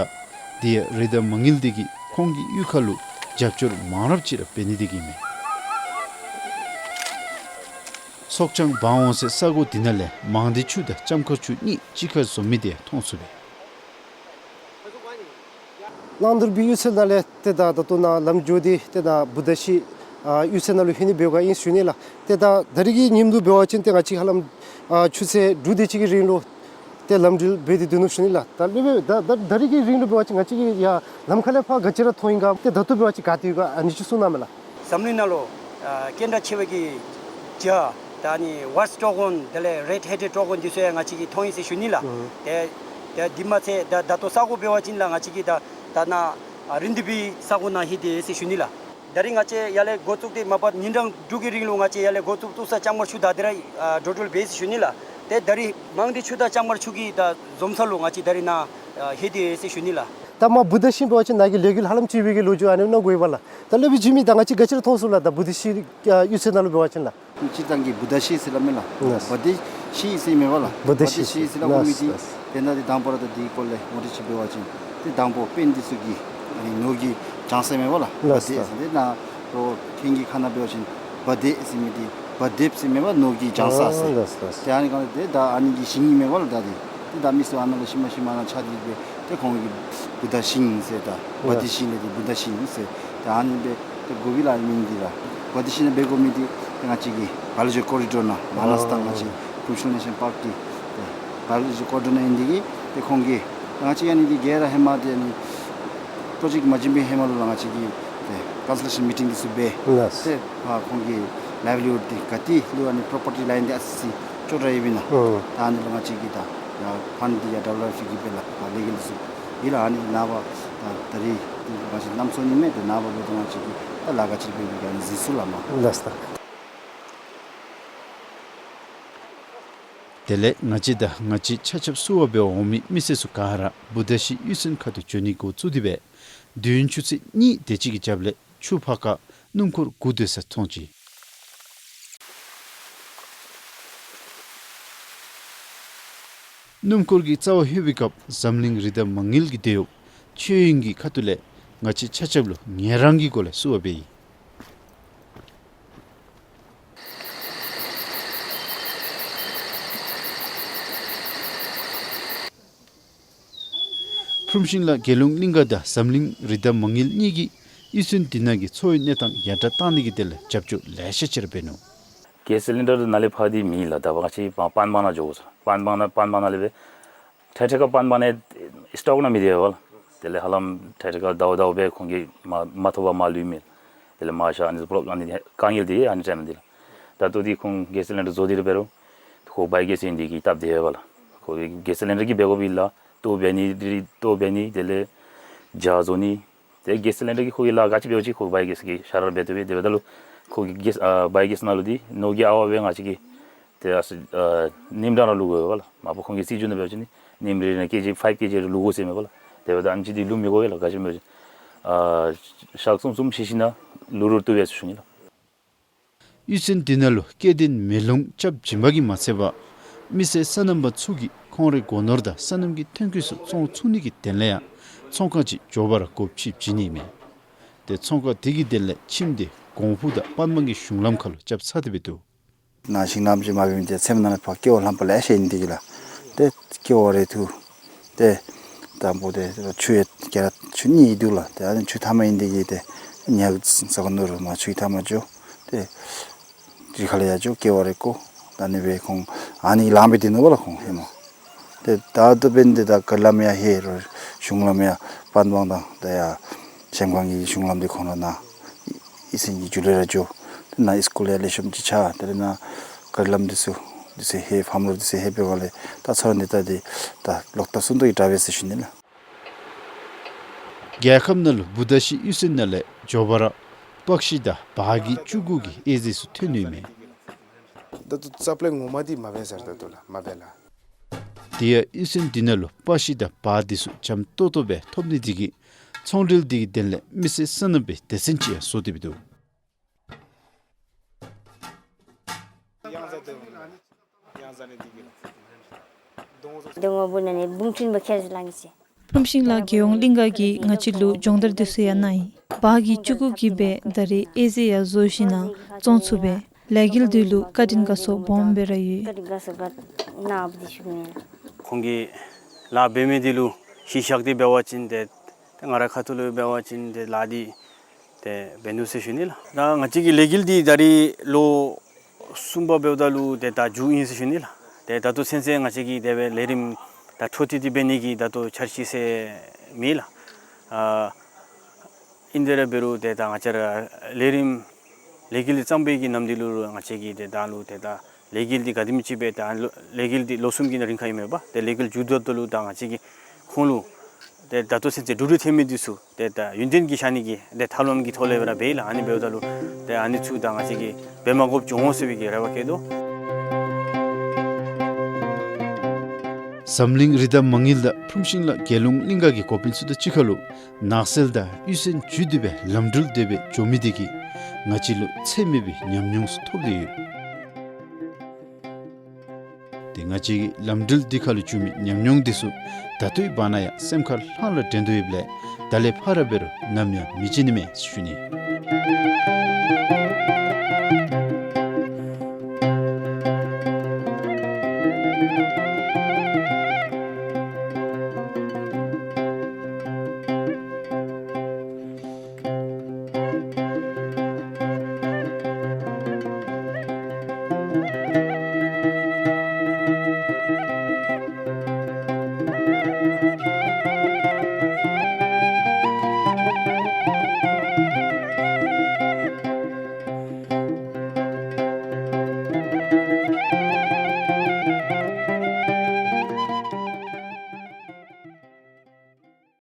དེ་ཡང་རི་དྭགས་མ་དངུལ་འདི་གིས་ཁོང་གི་གཡུས་ཁ་ལུ་རྒྱབ་སྐྱོར་མང་རབས་ཅིག་ར་འབད་ནི་འདི་གིས་མས། ཚོགས་ཆང་འབག་འོང་སའི་ས་གོ་འདི་ནང་ལས་མང་སྡེ་ཆུ་དང་ལྕམ་མཁར་ཆུ་གཉིས་གཅིག་ཁར་འཛོམས་མི་དེ་མཐོང་ཚུགས་པས། གླང་དོར་བུའི་གཡུས་ཚན་ནང་ལས་ཏེ་ད་ད་ལྟོ་ནཱ་ལམ་འགྱོ་སྟེ་ཏེ་ནཱ་བུ་དྷ་ཤི་ཨ་གཡུས་ཚན་ནང་ལུ་ལྷོད་ནི་འབདཝ་ག་ཨིན་ཞུ་ནི་ལགས། ཏེ་ད་ད་རིས་ཀྱི་ཉིནམ་ལུ་འབད་བ་ཅིན་ཏེ་ང་བཅས་ཧ་ལམ་ཨ་ཆུ་ཚོད་དྲུག་དེ་ཅིག་གི་རིང་ལུ་ཏེ་ལམ་འགྲུལ་འབད་དེ་སྡོད་ནུག་ཞུ་ནི་ལགས། ད་སློབ་དཔོན་ད་ད་ད་རིས་ཀྱི་རིང་ལུ་འབད་བ་ཅིན་ང་བཅས་ཀྱིས་ཡར་ལམ་ཁ་ལས་ཕར་ག་ཅི་ར་མཐོང་ཡི་ག། ཏེ་ད་ལྟོ་འབད་བ་ཅིན་ག་ཏེ་ཡོད་ག་ཨ་ནི་ཅིག་གསུང་གནང་མས་ལགས། འཛམ་གླིང་ནང་ལུ་ཨ་རྐྱེན་དྲག་ཆེ་བའི་གི་བྱ་ད་ཨ་ནི་ཝའིཊ་ཀྲོ་གོན་དེ་ལས་རེཌ་ཧེཌ་ཀྲོ་གོན་འདི་ཚུ་ཡང་ང་བཅས་ཀྱིས་མཐོང་ཡི་ཟེར་ཞུ་ནི་ལགས། ཨུམ། ཏེ་ཏེ་འདི་མ་ཚད་ད་ད་ལྟོ་ས་གོ་འབད་བ་ཅིན་ལགས་ང་བཅས་ཀྱིས་ད་ད་ནཱ་ཨ་རིན་དི་བི་ས་གོ་ནང་ལྷོད་དེ་ཟེར་ཞུ་ནི་ལགས། ད་རིས་ང་བཅས་ཡར་ལས་འགོ་བཙུགས་ཏེ་མ་པ་ཉིན་གྲངས་དྲུག་གི་རིང་ལུ་ང་བཅས་ཡར་ལས་འགོ་བཙུགས་བཙུགས་ས་ལྕང་མར་ཆུ་བདའ་སྟེ་ར་ཨ་འགྲོ་འགྲུལ་འབད་ཟེར་ཞུ་ནི་ལགས། ཏེ་ད་རིས་མང་སྡེ་ཆུ་དང་ལྕང་མར་ཆུ་གི་ད་འཛོམས་ས་ལུ་ང་བཅས་ད་རིས་ནཱ་ཨ་ལྷོད་དེ་ཟེར་ཞུ་ནི་ལགས། ད་མར་བུ་དྷ་ཤི་འབད་བ་ཅིན་ནཱ་གི་ལས་འགུལ་ཧ་ལམ་ཅིག་འབད་གི་ལོ་རྒྱུས་ཨ་ནི་གནང་དགོ་པས་ལགས། ད་སློབ་དཔོན་འཇིགས་མེད་ད་ང་བཅས་ག་ཅི་ར་མཐོང་ཚུགས་ལགས། ད་བུ་དྷ་ཤི་ཨ་གཡུས་ཚན་ནང་ལུ་འབད་བ་ཅིན་ལགས། སྤྱིར་བཏང་གི་བུ་དྷ་ཤི་ཟེར་སླབ་མས་ལགས། ལགས། བ་དྷེ་ཤི་ཟེར་མེན་པ་ལགས། བ་དྷེ་ཤི། བ་དྷེ་ཤི་ཟེར་སླབ་དགོ་མི་འདི། ལགས། དེ་ནང་འདི་དང་པ་ར་ད་འདི་སྐོར་ལས་ངོ་སྤྲོད་ཅིག་འབད་བ་ཅིན་ཏེ་དང་པ་དཔོན་འདི་ཚུ་གི་ཨ་ནི་ནོར་གྱི་བྱང་ས་མེན་པ་ལགས། ལགས། བ་དྷེ་ཟེར། དེ་ནང་ལུ་ཁེངས་ཀྱི་ཁ་ནང་འབད་བ་ཅིན་བ་དྷེ་ཟེར་མི་འདི་བ་དྷེཔ་ཟེར་མེན་པ་ནོར་གྱི་བྱང་ས་ཟེར། ཨ་ལགས་ལགས། ཏེ་ཨ་ནི་གང་ཏེ་ད་ཨ་ནི་གི་ཞིང་ཨིན་མེན་པ་ལགས། ད་འདི་ཏེ་ད་མི་ཚུ་ཨ་ནཱ་ལུ་ཤུལ་མ་ཤུལ་མ་ནཱ་ཆགས་ཏེ་འབད་ཏེ་ཁོང་གིས་བུ་དྷ་ཤི་ཟེར་ད་བ་དྷེ་ཤི་ལས་ཏེ་བུ་དྷ་ཤི་ཟེར། ད་ཨ་ནི་འབད་ཏེ་དགོ་པས་ལགས་མིང་འདི་ལགས། བ་དྷེ་ཤི་ནང་འབད་དགོ་མི་འདི་ཏེ་ང་བཅས་ཀྱི་བཱ་ཡོ་ལོ་ཇི་ཀལ་ཀོ་རི་ཌོར་ནང་མ་ལ་སི་ཏ་ང་བཅས་ཀྱི་ཕུན་ཚོགས་ནེ་ཤ་ནལ་པཱརཀ་འདི་ཏེ་བཱ་ཡོ་ལོ་ཇི་ཀལ་ཀོ་རི་ཌོར་ནང་ཨིན་འདི་གིས་ཏེ་ཁོང་གིས་ང་བཅས་ཨ་ནི་འདི་ག་ར་ཧེ་མ་འདི་ཨ་ནི་པྲོ་ཇེཀཊ་མ་བྱིན་པའི་ཧེ་མ་ལུ་ལགས་ང་བཅས་ཀྱིས་ཏེ་ཀཱའུན་སི་ལེ་ཤཱན་མི་ཊིང་འདི་ཚུ་འབད། ལགས། ཏེ་ཨ་ཁོང་གི་ལའིབ་ལི་ཧུཌ་འདི་ག་ཏེ་ལུ་ཨ་ནི་པྲོ་པར་ཊི་ལའིན་འདི་ཨ་ཙི་ཅིག་ཅོག་འཐདཔ་ཨིན་ན། ཨུམ། ད་ཨ་ནི་ལུ་ང་བཅས་ཀྱིས་ད་ཡར་ཕཱནཌ་འདི་ཡར་ཌི་ཝེ་ལོཔ་ཅིག་གི་འབད་ལགས། ད་ལས་འགུལ་འདི་ཚུ་ཡོད་ལགས། ཨ་ནི་ནངས་པ་ད་ད་རིས་ང་བཅས་གནམ་སྲོ་ཉིནམ་མས། ཏེ་ནངས་པ་འབདཝ་ད་ང་བཅས་ཀྱིས་ ལཱ་ཁག་ཅིག་འབད་མི་ག་ནི་ཟིན་སུ་ལ་མ། ལགས་སོ། དེ་ལས་ང་བཅས་དང་ང་བཅས་ཆ་ཁྱབ་བསུ་བ་འབད་འོང་མི་མི་སེར་ཚུ་ག་ར་བུ་ད་ཤི་གཡུས་ཚན་ཁ་ཐུག་འགྱོ་ནི་འགོ་བཙུགས་ཏེ་སྦེ་དུས་ཡུན་ཆུ་ཚོད་གཉིས་དེ་ཅིག་གི་རྒྱབ་ལས་ཆུ་ཕར་ཁ་སྣུམ་འཁོར་དགུ་སྡོད་སར་ཐོན་ཅི། སྣུམ་འཁོར་གྱི་རྩ་བར་ལྷོད་པའི་སྐབས་འཛམ་གླིང་རི་དྭགས་མ་དངུལ་གྱི་འབྲེལ་ཡོད་ཆོས་དབྱིངས་ཀྱི་ཁ་ཐུག་ལས་ང་བཅས་ཆ་ཁྱབ་ལུ་ངལ་རངས་ཀྱི་སྒོ་ལས་བསུ་བ་འབད་ཡི། ཕུརམ་ཤིང་ལ་དགེ་སློང་གླིང་ག་དང་འཛམ་གླིང་རི་དྭགས་མ་དངུལ་གཉིས་ཀྱིས་གཡུས་ཚན་འདི་ནང་གི་འཚོ་བའི་གནས་སྟངས་ཡར་དྲག་བཏང་ནི་གི་དོན་ལས་རྒྱབ་སྐྱོར་ལེ་ཤ་ཅིག་ར་འབད་ནུག། གེསི་སི་ལིན་ཌར་ནཱ་ལས་ཕར་འདི་མེད་ལགས། ད་ང་བཅས་པ་པན་སྦང་ནང་འགྱོ་དགོ་ཟེར། པན་སྦང་ནང་པན་སྦང་ནང་ལས་འབད་ཁྲེ་ཁྲེ་ཁ་པན་སྦང་ནང་སི་ཊོག་ནང་མི་སྡོད་པས་ལགས། དེ་ལས་ཧ་ལམ་ཁྲེ་ཁྲེ་ཁ་ཟླཝ་ཟླཝ་སྦེ་ཁོང་གིས་མ་མ་ཐོབ་པར་མར་ལུས་མི་ལགས། དེ་ལས་མར་ཤོར་ཨ་ནི་ཚུ་པོ་རོབ་ཨ་ནི་དཀའ་ངལ་འདི་ཨ་ནི་ཊའིམ་འདི་ལགས། ད་ལྟོ་འདི་ཁོང་གེསི་སི་ལིན་ཌར་བཟོ་སྟེ་ར་འབད་རུང་ཁོ་བའི་གེསི་ཨིན་ཏེ་གིས་སྟབས་བདེ་བས་ལགས། ཁོ་གེསི་སི་ལིན་ཌར་གྱིས་འབད་དགོ་པས་ལགས། ལྟོ་འབད་ནི་འདི་ལྟོ་འབད་ནི་དེ་ལས་ཇ་བཟོ་ནི། ཏེ་གེསི་སི་ལིན་ཌར་གྱིས་ཁོ་གིས་ལཱ་ག་ཅི་འབད་བ་ཅིན་ཁོ་བའི་གེསི་གིས་ཤ་ར་འབད་དོ་བས། དེ་འབདཝ་ད་ལུ་ཁོ་གིས་གེསི་ཨ་བའི་གེསི་ནང་ལུ་འདི་ནོར་གྱི་ཨ་བ་སྦེ་ང་བཅས་ཀྱིས་ཏེ་ཨ་ཙི་ཨ་ཉིནམ་གྲངས་ར་བླུག་དགོ་པས་ལགས། མ་པ་ཁོང་གི་སྲིད་བྱུས་ནང་འབད་བ་ཅིན་ཉིནམ་རེ་རེ་ནང་ཀེ་ཇི་ཕའིབ་ཀེ་ཇི་རེ་བླུག་དགོ་ཟེར་མས་པ་ལགས། དེ་འབདཝ་ད་ཨ་ནི་ཅིག་འདི་བླུག་མི་དགོ་པས་ལགས། ག་ཅི་སྨོ་ཟེར་ཨ་ཞག་གསུམ་གསུམ་ཤི་ཤི་ནང་བླུག་རུང་བཏུབ་པས་ཟེར་ཞུ་ནི་ལགས། གཡུས་ཚན་འདི་ནང་ལུ་སྐྱེ་ལྡན་མེ་ལོང་རྐྱབ་བྱིན་པ་གིས་མ་ཚད་པར་མི་སེར་སོ་ནམ་པ་ཚུ་གིས་ཁོང་རའི་སྒོ་ནོར་དང་སོ་ནམ་གྱི་ཐོན་སྐྱེད་ཚུ་བཙོང་ཚུགས་ནི་གི་དོན་ལས་ཡང་ཚོང་ཁང་ཅིག་མགྱོགས་པ་ར་སྒོ་ཕྱེ་བྱིན་ནི་མས། ཏེ་ཚོང་ཁང་དེ་གི་དོན་ལས་ཁྱིམ་དེ་གོང་ཕུ་དང་པན་སྦང་གི་གཞུང་ལམ་ཁ་ལུ་རྐྱབ་ཚར་ཏེ་འབད་འདུག། ནཱ་ཞིང་ལམ་ཅིག་མ་འབད་མི་འདི་ཚེམ་ནང་ལས་ཕར་ཀེ་བ་ལྷམ་པ་ལེ་ཤ་ཨིན་ཏེ་གིས་ལགས། ཏེ་ཀེ་བ་རེ་ཐུ་ཏེ་དང་པོ་ཏེ་ཆུ་ཡང་ག་ར་ཆུ་གཉིས་འདུག་ལགས། ཏེ་ཨ་ནི་ཆུ་མཐའ་མ་ཨིན་ཏེ་གིས་ཏེ་ཉག་ས་གོ་ནོར་མ་ཆུ་མཐའ་མ་འགྱོ། ཏེ་རི་ཁ་ལས་ཡར་འགྱོ་ཀེ་བ་རེ་བརྐོ། ད་ཨ་ནི་སྦེ་ཁོང་ཨ་ནི་ལངམ་སྦེ་སྡོད་ནུག་པ་ལགས་ཁོང་ཧེ་མ། ཏེ་ད་ལྟོ་འབདན་ཏེ་ད་ག་རི་ལམ་ཡང་ལྷོད་རུང་གཞུང་ལམ་ཡང་པན་སྦང་དང་ད་ཡར་ཤེམ་ཁང་གི་གཞུང་ལམ་འདི་ཁོང་ར་ནཱ་གཡུས་ཚན་གྱི་མཇུག་ལས་ར་འགྱོ། ཏེ་ནཱ་སི་ཀུལ་ཡང་ལེགས་ཤོམ་ཅིག་ཆགས། དེ་ལས་ནཱ་ག་རི་ལམ་འདི་ཚུ་འདི་ཚུ་ལྷོད་ཕམ་རོ་འདི་ཚུ་ལྷོད་འབདཝ་ལས་ད་ཚོར་འདི་ད་འདི་ད་ལོག་ལྟ་སུ་འདུག་གི་དྲག་པས་ཟེར་ཞུ་ནི་ལགས། རྒྱལ་ཁབ་ནང་ལུ་བུ་ད་ཤི་གཡུས་ཚན་ནང་ལས་མགྱོགས་པ་ར་པགས་ཤིང་དང་བ་གི་ལྕུག་གུ་གི་ཨེ་ཟེ་ཚུ་ཐོན་ནི་མས། ད་ལྟོ་རྩ་བ་ལས་ངོ་མ་འདི་མ་འབད་ཟེར། ད་ལྟོ་ལགས་མ་འབད་ལགས། དེ་ཡང་གཡུས་ཚན་འདི་ནང་ལུ་པགས་ཤིང་དང་བ་འདི་ཚུ་འཇམ་ཏོག་ཏོ་སྦེ་ཐོབ་ནི་འདི་གིས་ཚོང་འབྲེལ་འདི་གི་དོན་ལས་མི་སེར་སོ་ནམ་པའི་སྡེ་ཚན་ཅིག་ཡང་བཟོ་སྟེ་འབད་འདུག། ཕུརམ་ཤིང་ལ་རྒྱལ་ཡོངས་གླིང་ག་གིས་ང་བཅས་ལུ་སྦྱོང་བརྡར་འདི་ཚུ་ཡང་གནང་ཡི། བ་གི་ལྕུག་གུ་གིས་སྦེ་ད་རེས་ཨེ་ཟེ་ཡང་བཟོ་ཞིནམ་ལས་བཙོང་ཚུགས་པས། ལས་འགུལ་འདི་ལུ་བཀའ་དྲིན་དགའ་ཚོར་སྦོམ་སྦེ་ར་ཡོད། བཀའ་དྲིན་དགའ་ཚོར་ག་ནཱ་འབད་དེ་ཞུ་ནི་ལགས། ཁོང་གིས་ལཱ་འབད་མི་འདི་ལུ་གཞི་བཞག་སྟེ་འབད་བ་ཅིན་ཏེ་ཏེ་ང་རའི་ཁ་ཐུག་ལུ་འབད་བ་ཅིན་ཏེ་ལཱ་འདི་ཏེ་འབད་ནུག་ཟེར་ཞུ་ནི་ལགས། ད་ང་བཅས་ཀྱི་ལས་འགུལ་འདི་ད་རེས་ལོ་གསུམ་པ་འབདཝ་ད་ལུ་ཏེ་ད་མཇུག་ཨིན་ཟེར་ཞུ་ནི་ལགས། ཏེ་ད་ལྟོ་ཚུན་ཚོད་ང་བཅས་ཀྱིས་དེ་སྦེ་ལས་རིམ་ད་འཕྲོ་མཐུད་དེ་འབད་ནི་གི་ད་ལྟོ་འཆར་གཞི་ཟེར་མེད་ལགས། ཨ་ཨིན་དེ་ར་འབད་རུང་ཏེ་ད་ང་བཅས་ར་ལས་རིམ་ལས་འགུལ་འདི་བརྩམ་པའི་གི་ནམ་དུས་ལུ་ར་ང་བཅས་ཀྱིས་ཏེ་ད་ལུ་ཏེ་ད་ལས་འགུལ་འདི་ག་དེམ་ཅིག་སྦེ་ད་ལོ་ལས་འགུལ་འདི་ལོ་གསུམ་གྱི་ནང་རིང་ཁར་ཨིན་མས་པ། ཏེ་ལས་འགུལ་མཇུག་བསྡུཝ་ད་ལུ་ད་ང་བཅས་ཀྱིས་ཁོང་ལུ་ཏེ་ད་ལྟོ་ཚུན་ཚོད་འགྲུབ་འགྲུབ་ཐོན་མི་འདི་ཚུ་ཏེ་ད་ཡུན་བརྟན་གྱི་བཞག་ནི་གི་ཏེ་ཐབས་ལམ་གྱི་ཐོག་ལས་སྦེ་ར་འབད་ཡི་ལགས། ཨ་ནི་འབདཝ་ད་ལུ་ཏེ་ཨ་ནི་ཚུ་ད་ང་བཅས་ཀྱིས་འབད་མ་དགོཔ་འགྱོ་འོང་ཟེར་བའི་གི་རེ་བ་བསྐྱེད་དོ། འཛམ་གླིང་རི་དྭགས་མ་དངུལ་དང་ཕུརམ་ཤིང་ལ་དགེ་སློང་གླིང་ག་གི་འགོ་དཔོན་ཚུ་དང་གཅིག་ཁར་ལུ་ནགས་ཚལ་དང་གཡུས་ཚན་བརྒྱུད་དེ་སྦེ་ལམ་འགྲུལ་དེ་སྦེ་འགྱོ་མི་དེ་གིས་ང་བཅས་ལུ་ཚད་མེད་པའི་ཉམས་མྱོང་ཚུ་ཐོབ་སྟེ་ཡོད། ཏེ་ང་བཅས་ཀྱིས་ལམ་འགྲུལ་འདི་ཁར་ལུ་བྱུང་མི་ཉམས་མྱོང་འདི་ཚུ་ད་ལྟོའི་བར་ན་ཡང་སེམས་ཁར་ལྷང་ལ་དྲན་དོ་ཡོདཔ་ལས་ད་ལས་ཕར་འབད་རུང་ནམ་ཡང་མི་བརྗེད་ནི་མས་ཟེར་ཞུ་ནི།